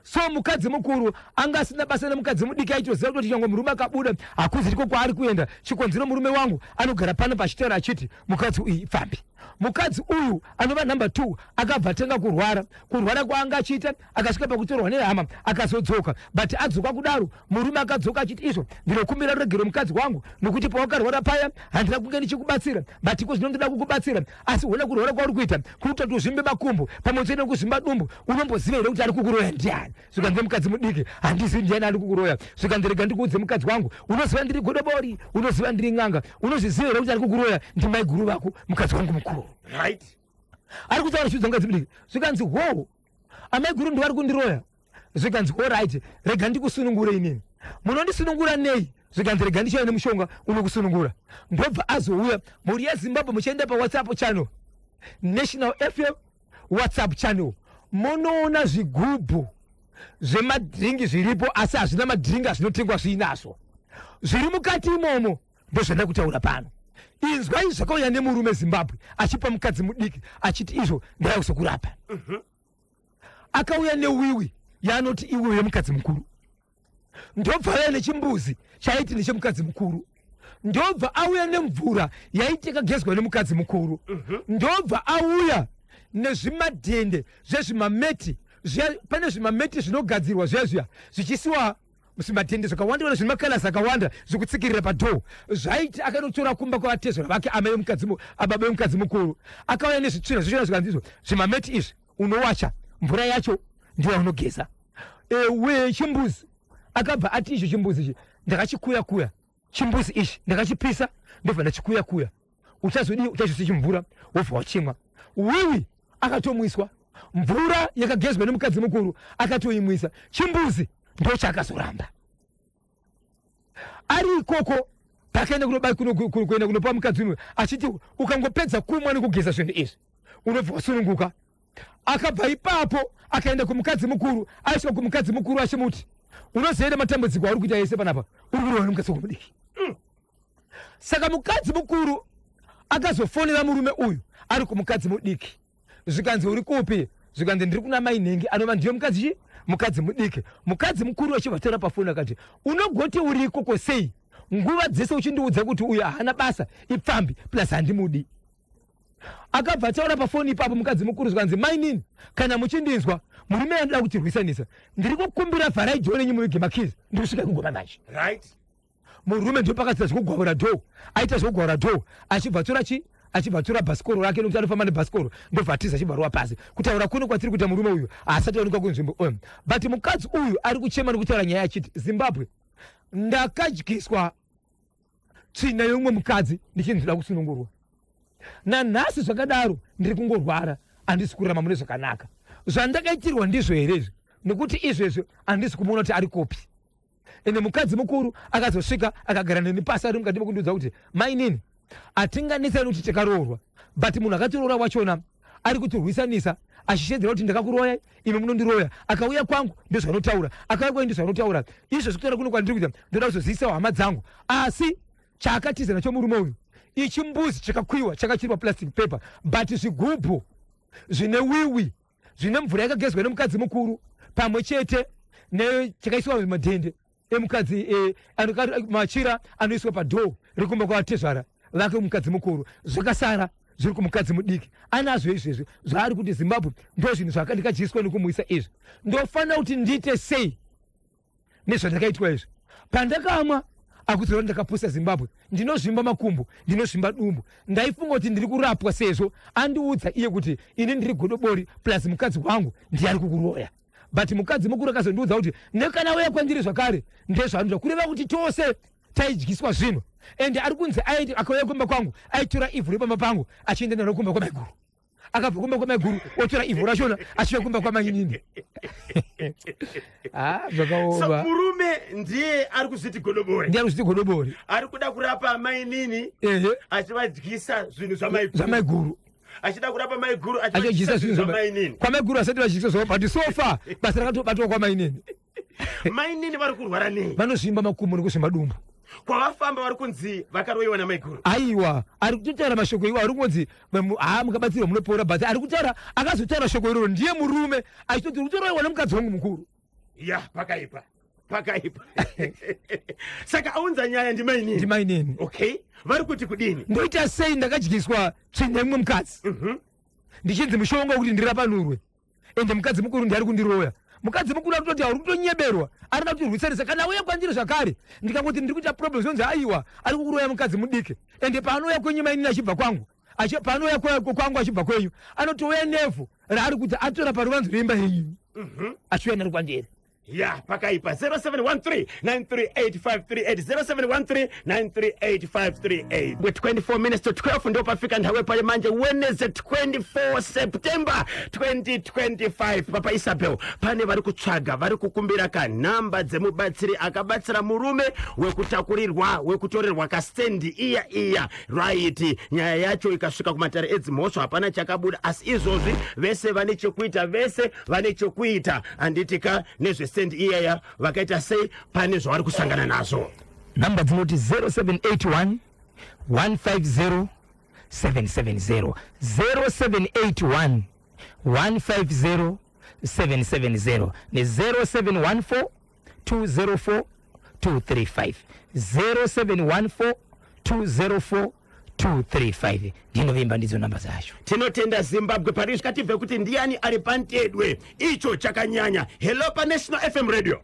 Speaker 2: So mukadzi mukuru anga asina basa nemukadzi mudiki, aitoziva kuti nyange murume akabuda hakuzi ndiko kwaari kuenda, chikonzero murume wangu anogara pano pachitaura achiti mukadzi uyu ipfambi. Mukadzi uyu anova namba 2 akabva atanga kurwara. Kurwara kwaanga achiita, akasvika pakutorwa nehama, akazodzoka. But adzoka kudaro, murume akadzoka achiti izvo, "Ndinokumbira ruregero, mukadzi wangu, nokuti pawakarwara paya handina kunge ndichikubatsira, but iko zvino ndoda kukubatsira. Asi hona kurwara kwauri kuita kuri kuita kuti uzvimbe makumbo pamwe chete nekuzvimba dumbu. Unomboziva here kuti ari kukuroya ndiani?" Zvikanzi mukadzi mudiki, "Handizivi ndiani ari kukuroya." Zvikanzi, "Rega ndikuudze, mukadzi wangu. Unoziva ndiri godobori, unoziva ndiri n'anga. Unozviziva here kuti ari kukuroya ndimaiguru vako, mukadzi wangu mukuru?" Ari kutaura chiudza mukadzi mudiki. Zvikanzi, "Ho, amaiguru ndivari kundiroya." Zvikanzi, "Alright, rega ndikusunungure inini." "Munondisunungura nei?" Zvikanzi, "Rega ndichiuya nemushonga unokusunungura." Ndobva azouya. Mhuri yeZimbabwe, muchienda paWhatsApp channel, National FM WhatsApp channel, munoona zvigubhu zvemadhiringi zviripo, asi hazvina madhiringi azvinotengwa zviinazvo. Zviri mukati imomo ndozvanda kutaura pano. Inzwai zvakauya nemurume, Zimbabwe, achipa mukadzi mudiki achiti izvo, "Ndaya kuzokurapa." Akauya newiwi yaanoti iwiwi yemukadzi mukuru, ndobva auya nechimbuzi chaiti nechemukadzi mukuru, ndobva auya nemvura yaiti yakagezwa nemukadzi mukuru, ndobva auya nezvimadhende zvezvimameti zviya. Pane zvimameti zvinogadzirwa zviya zviya zvichisiwa. Zvimatende zvakawanda wanda zvine makalasi akawanda zvekutsikirira padhoo zvaiti akanotora kumba kwavatezvara vake amai vemukadzi ababa vemukadzi mukuru akauya nezvitsvina zvishona zvikanzi izvo zvimameti izvi unowacha mvura yacho ndiyo yaunogeza ewe chimbuzi akabva ati icho chimbuzi ichi ndakachikuya kuya chimbuzi ichi ndakachipisa ndobva ndachikuya kuya uchazodii uchachisi chimvura wobva wachimwa wiwi akatomwiswa mvura yakagezwa nemukadzi mukuru akatoimwisa chimbuzi ndochaakazoramba ari ikoko pakaenda kuenda kunopa mukadzi uno achiti ukangopedza kumwa nekugeza zvinhu izvi unobva wasununguka akabva ipapo akaenda kumukadzi mukuru aisvika kumukadzi mukuru achimuti unoziva matambudziko auri kuita ese panapa uri kurova nemukadzi wako mudiki Saka mukadzi mukuru akazofonera murume uyu ari kumukadzi mudiki zvikanzi uri kupi zvikanzi ndiri kuna mai nhingi anova ndiyo mukadzi chi mukadzi mudiki mukadzi mukuru achivataura pafoni akati unogoti uri ikoko sei nguva dzese uchindiudza kuti uyu haana basa ipfambi plus handimudi akabva ataura pafoni ipapo mukadzi mukuru zvikanzi mainini kana muchindinzwa murume anoda kutirwisanisa ndiri kukumbira vharai dhoo renyu muvige makizi ndiri kusvika kungoma manje
Speaker 1: right
Speaker 2: murume ndiyo pakadzidza zvekugwaura dhoo aita zvekugwaura dhoo achibva atora chi achibva atora bhasikoro rake nokuti anofamba nebhasikoro ndobva atiza achibva rova pasi kutaura kuno kwatiri kuita murume uyu haasati aonekwa kunzvimbo um. But mukadzi uyu ari kuchema nekutaura nyaya achiti zimbabwe ndakadyiswa tsvina yeumwe mukadzi ndichinzi ndoda kusunungurwa nanhasi zvakadaro ndiri kungorwara handisi kurarama mune zvakanaka zvandakaitirwa ndizvo here izvi nekuti izvezvi handisi kumuona kuti ari kopi ende mukadzi mukuru akazosvika akagara neni pasi ari mukati mekundiudza kuti mainini hatinganetsani kuti takaroorwa but munhu akatiroora wachona ari kutirwisanisa achishedzera kuti ndakakuroya imi munondiroya akauya kwangu ndozvanotaura akauya kwangu ndozvanotaura izvo zvekutaura kuno kwandiri kuita ndoda kuzozivisawo hama dzangu asi chaakatiza nacho murume uyu ichi mbuzi chakakwiwa changa chiri paplastic paper but zvigubhu zvine wiwi zvine mvura yakagezwa nemukadzi mukuru pamwe chete nechakaiswa madhende emukadzi e, machira anoiswa padhoo rekumba kwatezvara vake mukadzi mukuru zvakasara zviri kumukadzi mudiki anazvo izvezvi zvaari kuti zimbabwe ndo zvinhu zvakandikadyiswa nekumuisa izvi ndofanira kuti ndiite sei nezvandakaitwa izvi pandakamwa akuziva kuti ndakapusa zimbabwe ndinozvimba makumbo ndinozvimba dumbu ndaifunga kuti ndiri kurapwa sezvo andiudza iye kuti ini ndiri godobori plus mukadzi wangu ndiye ari kukuroya but mukadzi mukuru akazondiudza kuti nekana uya kwandiri zvakare ndezvaanoita kureva kuti tose taidyiswa zvinhu and ari kunzi akauya kumba kwangu aitora ivhu repamba pangu achienda naro kumba kwamaiguru akabva kumba kwamaiguru otora ivhu rachona achiuya kumba kwamainini ah, zvakaoma
Speaker 1: murume ndiye ari kuzviti godobori
Speaker 2: ndiye ari kuzviti godobori
Speaker 1: ari kuda kurapa mainini achivadyisa zvinhu
Speaker 2: zvamaiguru
Speaker 1: achida kurapa maiguru achidyisa zvinhu zvamainini
Speaker 2: kwamaiguru asati vachidyisa zvavo but so far basa rakatobatwa kwamainini
Speaker 1: mainini vari kurwara nei
Speaker 2: vanozvimba makumbo nekuzvimba dumbu
Speaker 1: kwavafamba vari kunzi vakaroyiwa namaiguru
Speaker 2: aiwa ari kutotaura mashoko iwo ari kunzi haa mukabatsirwa munopora but ari kutaura akazotaura shoko iroro ndiye murume achitoti uri kutoroyiwa nemukadzi wangu mukuru
Speaker 1: ya pakaipa pakaipa saka aunza nyaya ndimainini
Speaker 2: ndimainini
Speaker 1: okay vari kuti kudini
Speaker 2: ndoita sei ndakadyiswa tsvina yemumwe mukadzi ndichinzi mushonga wekuti ndirapanurwe ende mukadzi mukuru ndiari kundiroya mukadzi mukuru ari kutoti auri kutonyeberwa arida kutirwisanisa kana uya kwandiri zvakare ndikangoti ndiri kuita problem zvonzi aiwa ari kukuroya mukadzi mudiki ende paanouya kwenyu mainini achibva kwangu paanouya kwangu achibva kwenyu anotouya nevhu raari kuti atora paruvanzo reimba yenyu achiuya naro kwandiri
Speaker 1: Ya pakaipa 0713 938 0713 938 24 minutes to 12 ndo pafika nthawi pali manje Wednesday 24 September 2025 papa Isabel pane vari kutsvaga vari kukumbira ka nhamba dzemubatsiri akabatsira murume wekutakurirwa wekutorerwa kastendi iya iya right nyaya yacho ikasvika kumatare edzimhosva hapana chakabuda asi izvozvi vese vane chekuita vese vane chokuita handiti ka nezvesendi iyaya vakaita sei pane zvavari kusangana nazvo
Speaker 2: nhamba dzinoti 0781 150 770 0781 150 770 ne 0714 204 235 0714 204 235 ndinovimba ndidzo namba dzacho
Speaker 1: tinotenda zimbabwe pari tibve kuti ndiani ari pantedwe icho chakanyanya hello panational fm radio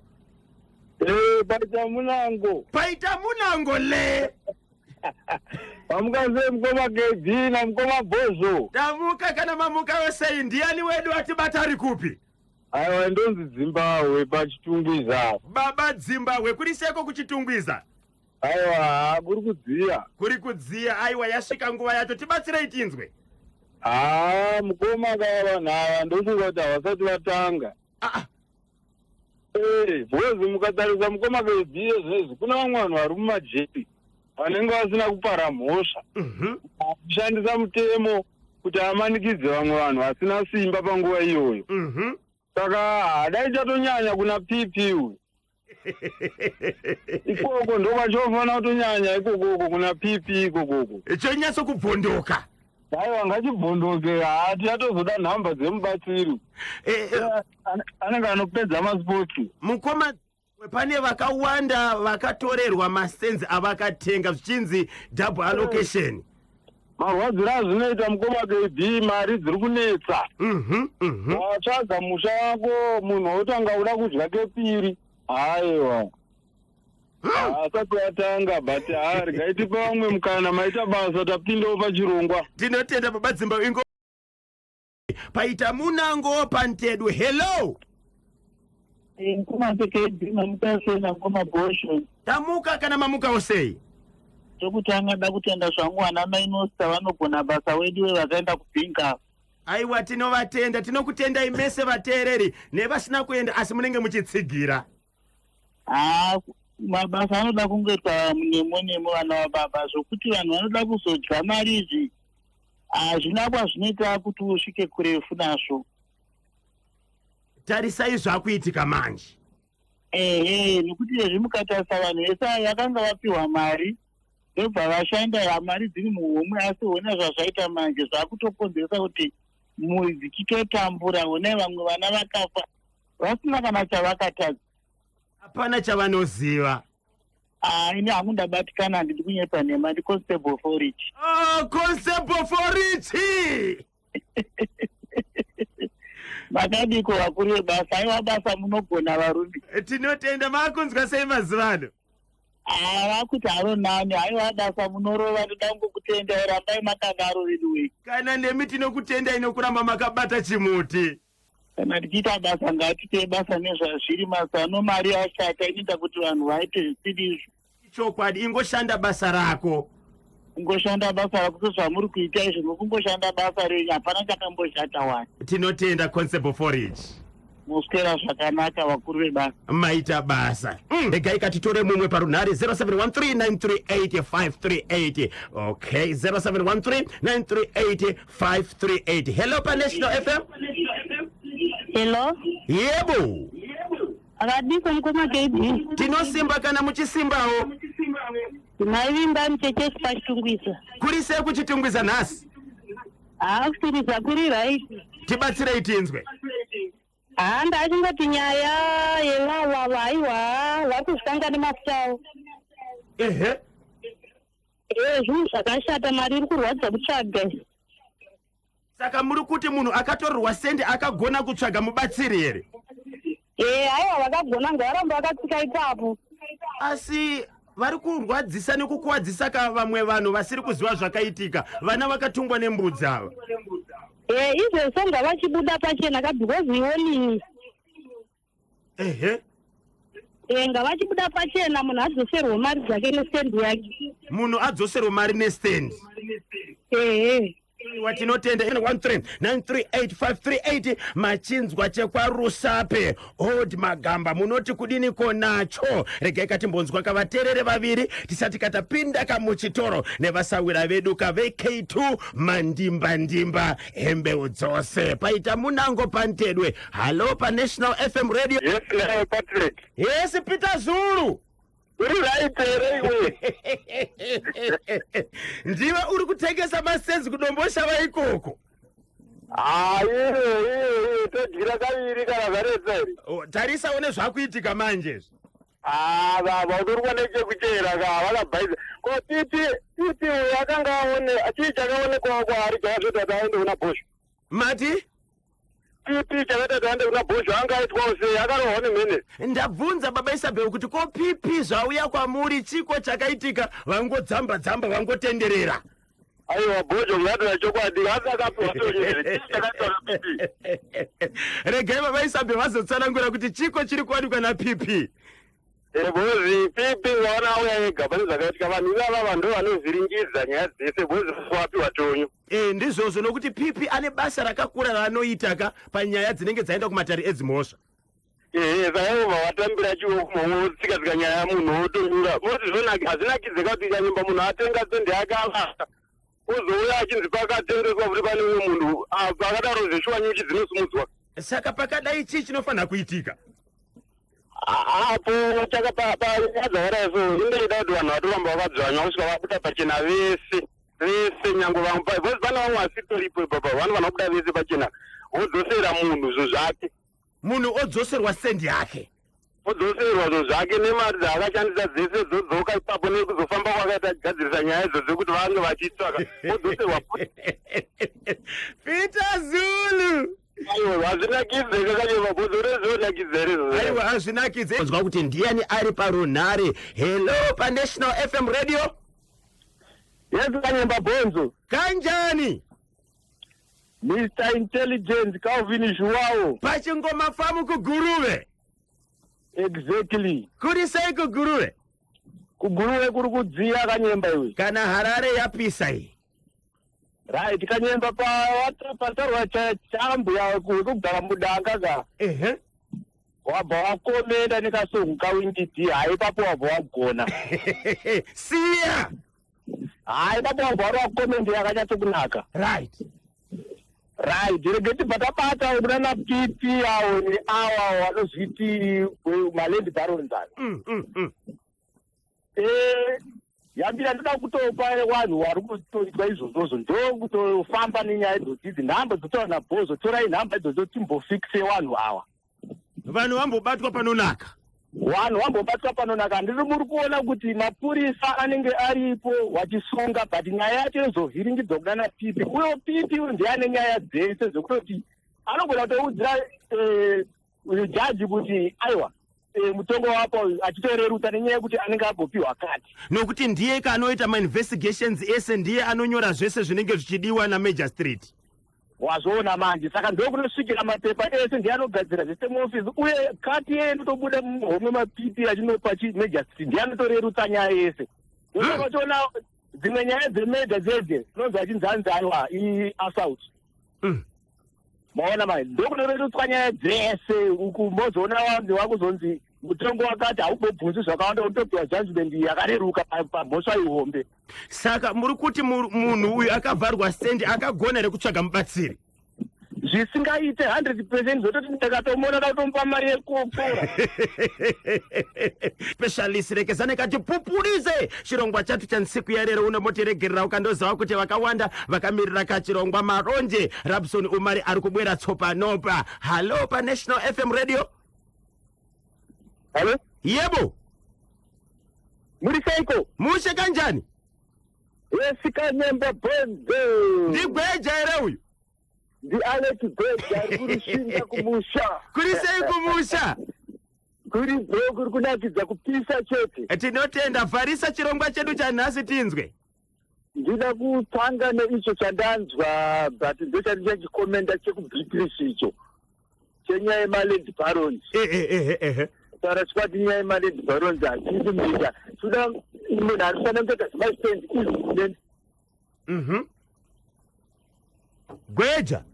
Speaker 3: Paita munango.
Speaker 1: Paita munango le.
Speaker 3: Mamuka sei mukoma KB namukoma Bhozho?
Speaker 1: Tamuka kana mamuka sei, ndiani wedu atibata ari kupi?
Speaker 3: Aiwa, ndonzi Dzimbahwe paChitungwiza.
Speaker 1: Baba Dzimbahwe, kuri seko kuChitungwiza?
Speaker 3: Aiwa, kuri kudziya.
Speaker 1: Kuri kudziya. Aiwa, yasvika nguva yacho, tibatsirei tinzwe.
Speaker 3: Haa, mukoma kava vanhu ava ndofunga kuti havasati vatanga.
Speaker 1: Ah.
Speaker 3: Because mukatarisa mukoma KB zvinezvi, kuna vamwe vanhu vari mumajeri vanenge vasina kupara mhosva, kushandisa mutemo kuti amanikidze vamwe vanhu vasina simba panguva iyoyo. Saka hadai chatonyanya kuna PP uyu ikoko, ndokwachofanira kutonyanya ikokoko kuna PP ikokoko.
Speaker 1: Chonyatso kubvondoka.
Speaker 3: Aiwa, ngachibvondoke. Haa, tichatozoda nhamba dzemubatsiri. Anenge anopedza masipotsi.
Speaker 1: Mukoma, pane vakawanda vakatorerwa masenzi avakatenga zvichinzi double allocation.
Speaker 3: Marwadziro azvinoita mukoma KB, mari dziri kunetsa. Watsvaga musha wako, munhu wotanga uda kudya kepiri. Aiwa, asati atanga, but haa, regai tipe vamwe mukana. Maita basa, tapindawo pachirongwa.
Speaker 1: Tinotenda baba Dzimba. Ingo paita munango pantedwe. Hello.
Speaker 4: Mukoma KB, mamuka sei namukoma Bhosho?
Speaker 1: Tamuka kana mamukawo sei?
Speaker 4: Chokutanga da kutenda zvangu ana mainosta, vanogona basa wedu vakaenda kubhinga.
Speaker 1: Aiwa, tinovatenda, tinokutendai mese vateereri nevasina kuenda asi munenge muchitsigira.
Speaker 4: Haa, mabasa anoda kungoitwa nemo nemo, vana vababa. Zvokuti vanhu vanoda kuzodya mari izvi hazvina kwazvinoita kuti usvike kurefu nazvo.
Speaker 1: Tarisai zvakuitika manje.
Speaker 4: Ehe, nekuti izvi mukatarisa vanhu vese ava vakanga vapiwa mari, ndobva vashanda, mari dziri muhomwe, asi hona zvazvaita manje, zvakutokonzeresa kuti mhuri dzichitotambura. Honai vamwe vana vakafa vasina kana chavakatadza.
Speaker 1: Hapana chavanoziva.
Speaker 4: Ini hangu ndabatikana, handidi kunyepa nhema. Ndiconstable Forich.
Speaker 1: Oh, Constable Forichi.
Speaker 4: Makadiko vakuru vebasa? Aiwa, basa munogona varume.
Speaker 1: Tinotenda. Maakunzwa sei mazuva ano?
Speaker 4: Vakuti haro nani. Aiwa, basa munorova, ndoda kungokutendai, rambai makadaro veduwei.
Speaker 1: Kana nemi tinokutendai nokuramba makabata chimuti.
Speaker 4: Kana tichiita basa, ngatitei basa nezvazviri. Mazano mari ashata inoita kuti vanhu vaite zvisiri izvo.
Speaker 1: Chokwadi, ingoshanda basa rako.
Speaker 4: Kungoshanda basa rako sezvamuri kuita izvo, nokungoshanda basa renyu, hapana chakamboshata wani.
Speaker 1: Tinotenda, Constable Forage.
Speaker 4: Muswera zvakanaka vakuru vebasa.
Speaker 1: Maita basa. Regai katitore mumwe parunhare, 0713938538. Okay, 0713938538. Hello paNational FM.
Speaker 5: Hello.
Speaker 1: Yebo.
Speaker 5: Akadiko mukoma KB?
Speaker 1: Tinosimba kana muchisimbawo.
Speaker 5: Maivimba muchechesi paChitungwiza.
Speaker 1: Kuri sei kuChitungwiza nhasi?
Speaker 5: Haa, kuchitungwiza kuri right.
Speaker 1: Tibatsirei tinzwe.
Speaker 5: Haa, ndachingoti nyaya yevavava, aiwa, vari kuzvitanga nemafuta avo. Ee, zvinhu zvakashata, mari iri kurwadza kutsvaga.
Speaker 1: Saka muri kuti munhu akatorerwa sendi akagona kutsvaga mubatsiri here?
Speaker 5: Ee, aiwa, vakagona, ngavaramba vakatsika ipapo.
Speaker 1: Asi vari kurwadzisa nekukuwadzisa ka vamwe vanhu vasiri kuziva zvakaitika, vana vakatungwa nembudzi ava.
Speaker 5: Ee, izvezvo ngavachibuda pachena ka, because iwonini. Ee, ngavachibuda pachena, munhu adzoserwe mari dzake nestendi yake.
Speaker 1: Munhu adzoserwe mari nestendi.
Speaker 5: Ehe.
Speaker 1: Watinotenda. 13938538. Machinzwa chekwaRusape, Old Magamba, munoti kudiniko nacho? Regai katimbonzwa kavateerere vaviri tisati katapinda kamuchitoro nevasawira vedu kavek2 mandimbandimba hembeu dzose. Paita munango pantedwe. Hallo paNational FM Radio.
Speaker 3: Yes, naye Patrick.
Speaker 1: Yes, Peter Zulu.
Speaker 3: Uri right here iwe?
Speaker 1: Ndiwe uri kutengesa masenzi kuDomboshava ikoko?
Speaker 3: Haa, iwe iwe iwe, todyira kaviri kana zvaretsa here?
Speaker 1: Oh, tarisa one zvakuitika manje.
Speaker 3: Haa baba, utorikwa nechekuchera ka, vakabhaisa ko titi titi uyu akanga aone chii chakaonekwawo kwaari chakazvoita kuti aende kuna Bhosho?
Speaker 1: Mati?
Speaker 3: PP chakaita kuti aende kuna Bhozho anga aitwawo sei akarohwa nemhene.
Speaker 1: Ndabvunza baba Isabel kuti ko PP zvauya kwamuri chiko chakaitika vangodzamba dzamba vangotenderera.
Speaker 3: Aiwa Bhozho ngataura chokwadi asi akapiwa tonyo here chii chakaitwa naPP.
Speaker 1: Regai baba Isabel vazotsanangura kuti chiko chiri kuwanikwa naPP.
Speaker 3: Because PP waona auya ega pane zvakaitika vanhu ivava ndo vanovhiringidza nyaya dzese because wapiwa tonyo.
Speaker 1: E, ndizvozvo nokuti PP ane basa rakakura raanoita ka panyaya dzinenge dzaenda kumatare edzimhosva.
Speaker 3: Ehe saka ivo vatambira chioko motsika tsika nyaya munhu wotonyura moti zvonaki hazvinakidze ka kuti kanyimba munhu atenga sendi yake avaka ozouya achinzi pakatengeswa futi pane umwe munhu pakadaro zveshuwa nyuchi dzinosumudzwa.
Speaker 1: Saka pakadai chii chinofanira kuitika?
Speaker 3: Apo chaka panyaya dzakadai so indaida kuti vanhu vatoramba vakadzvanywa kusvika vabuda pachena vese vese nyangwe vamwe because pane vamwe vasitoripo ipapa vanofanira kubuda vese pachena vodzosera munhu zvinhu zvake.
Speaker 1: Munhu odzoserwa sendi yake.
Speaker 3: Odzoserwa zvinhu zvake nemari dzaakashandisa dzese dzodzoka ipapo nekuzofamba kwakaita achigadzirisa nyaya idzo dzekuti vange vachitsvaka odzoserwa futi.
Speaker 1: Peter Zulu.
Speaker 3: Aiwa hazvinakidze kakanyeba bhozo rezvonakidza here izvozvo?
Speaker 1: Aiwa hazvinakidze. Nzwa kuti ndiyani ari parunhare. Hello paNational FM Radio.
Speaker 3: Yes kanyemba bhonzo.
Speaker 1: Kanjani?
Speaker 3: Mr Intelligence Calvin Zhuwawo.
Speaker 1: Pachingoma famu kuGuruve.
Speaker 3: Exactly.
Speaker 1: Kuri sei kuGuruve?
Speaker 3: KuGuruve kuri kudziya kanyemba iwe.
Speaker 1: Kana Harare yapisa iyi.
Speaker 3: Right kanyemba pataurwa chambuya wekugara mudanga ka.
Speaker 1: Ehe.
Speaker 3: Wabva wakomenda nekasongu kawingidi hayi ipapo wabva wagona.
Speaker 1: Siya.
Speaker 3: Hayi ipapo wabva warova comment yakanyatsokunaka.
Speaker 1: Right.
Speaker 3: Right rege tibva tabata kuna naPP awo neawa vanozviti maland barons ayo. Eh, yambira ndoda kutopa vanhu vari kutoitwa izvozvozvo ndokutofamba nenyaya idzodzi idzi nhamba dzotaura nabhozo torai nhamba idzodzo timbofikise vanhu ava.
Speaker 1: Vanhu vambobatwa panonaka.
Speaker 3: Vanhu vambobatwa panonaka. Handiri muri kuona kuti mapurisa anenge aripo vachisunga but nyaya yacho yozovhiringidzwa kuda naPipi. Uyo Pipi uyu ndiye ane nyaya dzese dzekutoti anogona kutoudzira eh, uyu jaji kuti aiwa eh, mutongo wapo achitorerutsa nenyaya yekuti anenge agopiwa kati.
Speaker 1: Nokuti ndiye ka anoita mainvestigations ese ndiye anonyora zvese zvinenge zvichidiwa namajor street.
Speaker 3: Wazviona manje saka ndokunosvikira mapepa ese ndiye anogadzira zvese muofisi uye kati yeye inotobuda muhomwe mapipi achinopa chimajor ndiye anotorerutsa nyaya yese. Ndosaka uchiona dzimwe nyaya dzemedha dzedze dzinonzi achinzi anzi aiwa iassault. Maona manje ndokunorerutswa nyaya dzese uku mozoona vanzi wakuzonzi mutongo wakati haubobvunzi zvakawanda unotopiwa judgment yakareruka pamhosva ihombe.
Speaker 1: Saka muri kuti munhu uyu akavharwa sendi akagona here kutsvaga mubatsiri?
Speaker 3: Zvisingaite 100% zvototi ndakatomuona ndakutomupa mari yekupfuura.
Speaker 1: Specialist rekezane kati pupurise chirongwa chatu chansiku yarero unomotiregerera ukandoziva kuti vakawanda vakamirira kachirongwa maronje. Rabson Umari ari kubwera tsopanopa. Hallo paNational FM Radio.
Speaker 3: Hallo?
Speaker 1: Yebo.
Speaker 3: Muri seiko?
Speaker 1: Mushe kanjani?
Speaker 3: Yes, Kanyemba Bonzo.
Speaker 1: Ndigweja here uyu?
Speaker 3: Ndi Alec Gweja ari kurushinga kumusha.
Speaker 1: Kuri sei kumusha?
Speaker 3: Kuri bro, kuri kunakidza kupisa chete.
Speaker 1: Tinotenda, vharisa chirongwa chedu chanhasi tinzwe.
Speaker 3: Ndida kutanga neicho chandanzwa but ndochati chachikomenda chekuBeatrice icho chenyaya yemaland barons. Taura chokwadi nyaya yemaland barons hatisi muita toda munhu anofanira kutoita zvimastand izvi.
Speaker 1: Gweja.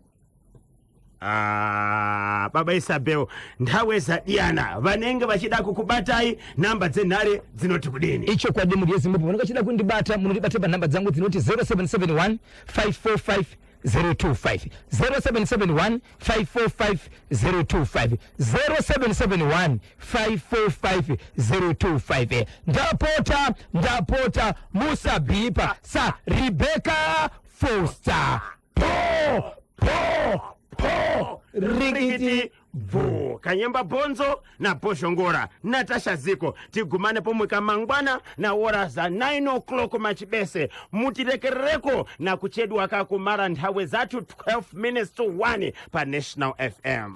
Speaker 1: Baba Isabel ndawezadiyana vanenge vachida kukubatai nhamba dzenhare dzinoti kudini?
Speaker 2: Ichokwadi mhuri yeZimbabwe vanenge vachida kundibata munondibata panhamba dzangu dzinoti 0771 545 025, 0771 545 025, 0771 545 025. Ndapota, ndapota musabhipa sa Rebecca Foster. Po po po rikiti
Speaker 1: bvu. Kanyemba Bhonzo naBhozhongora Natasha Ziko. Tigumane pomwe kamangwana na ora za 9 o'clock machibese. Mutirekerereko na kuchedwa kakumara nthawe zathu 12 minutes to 1 pa National FM.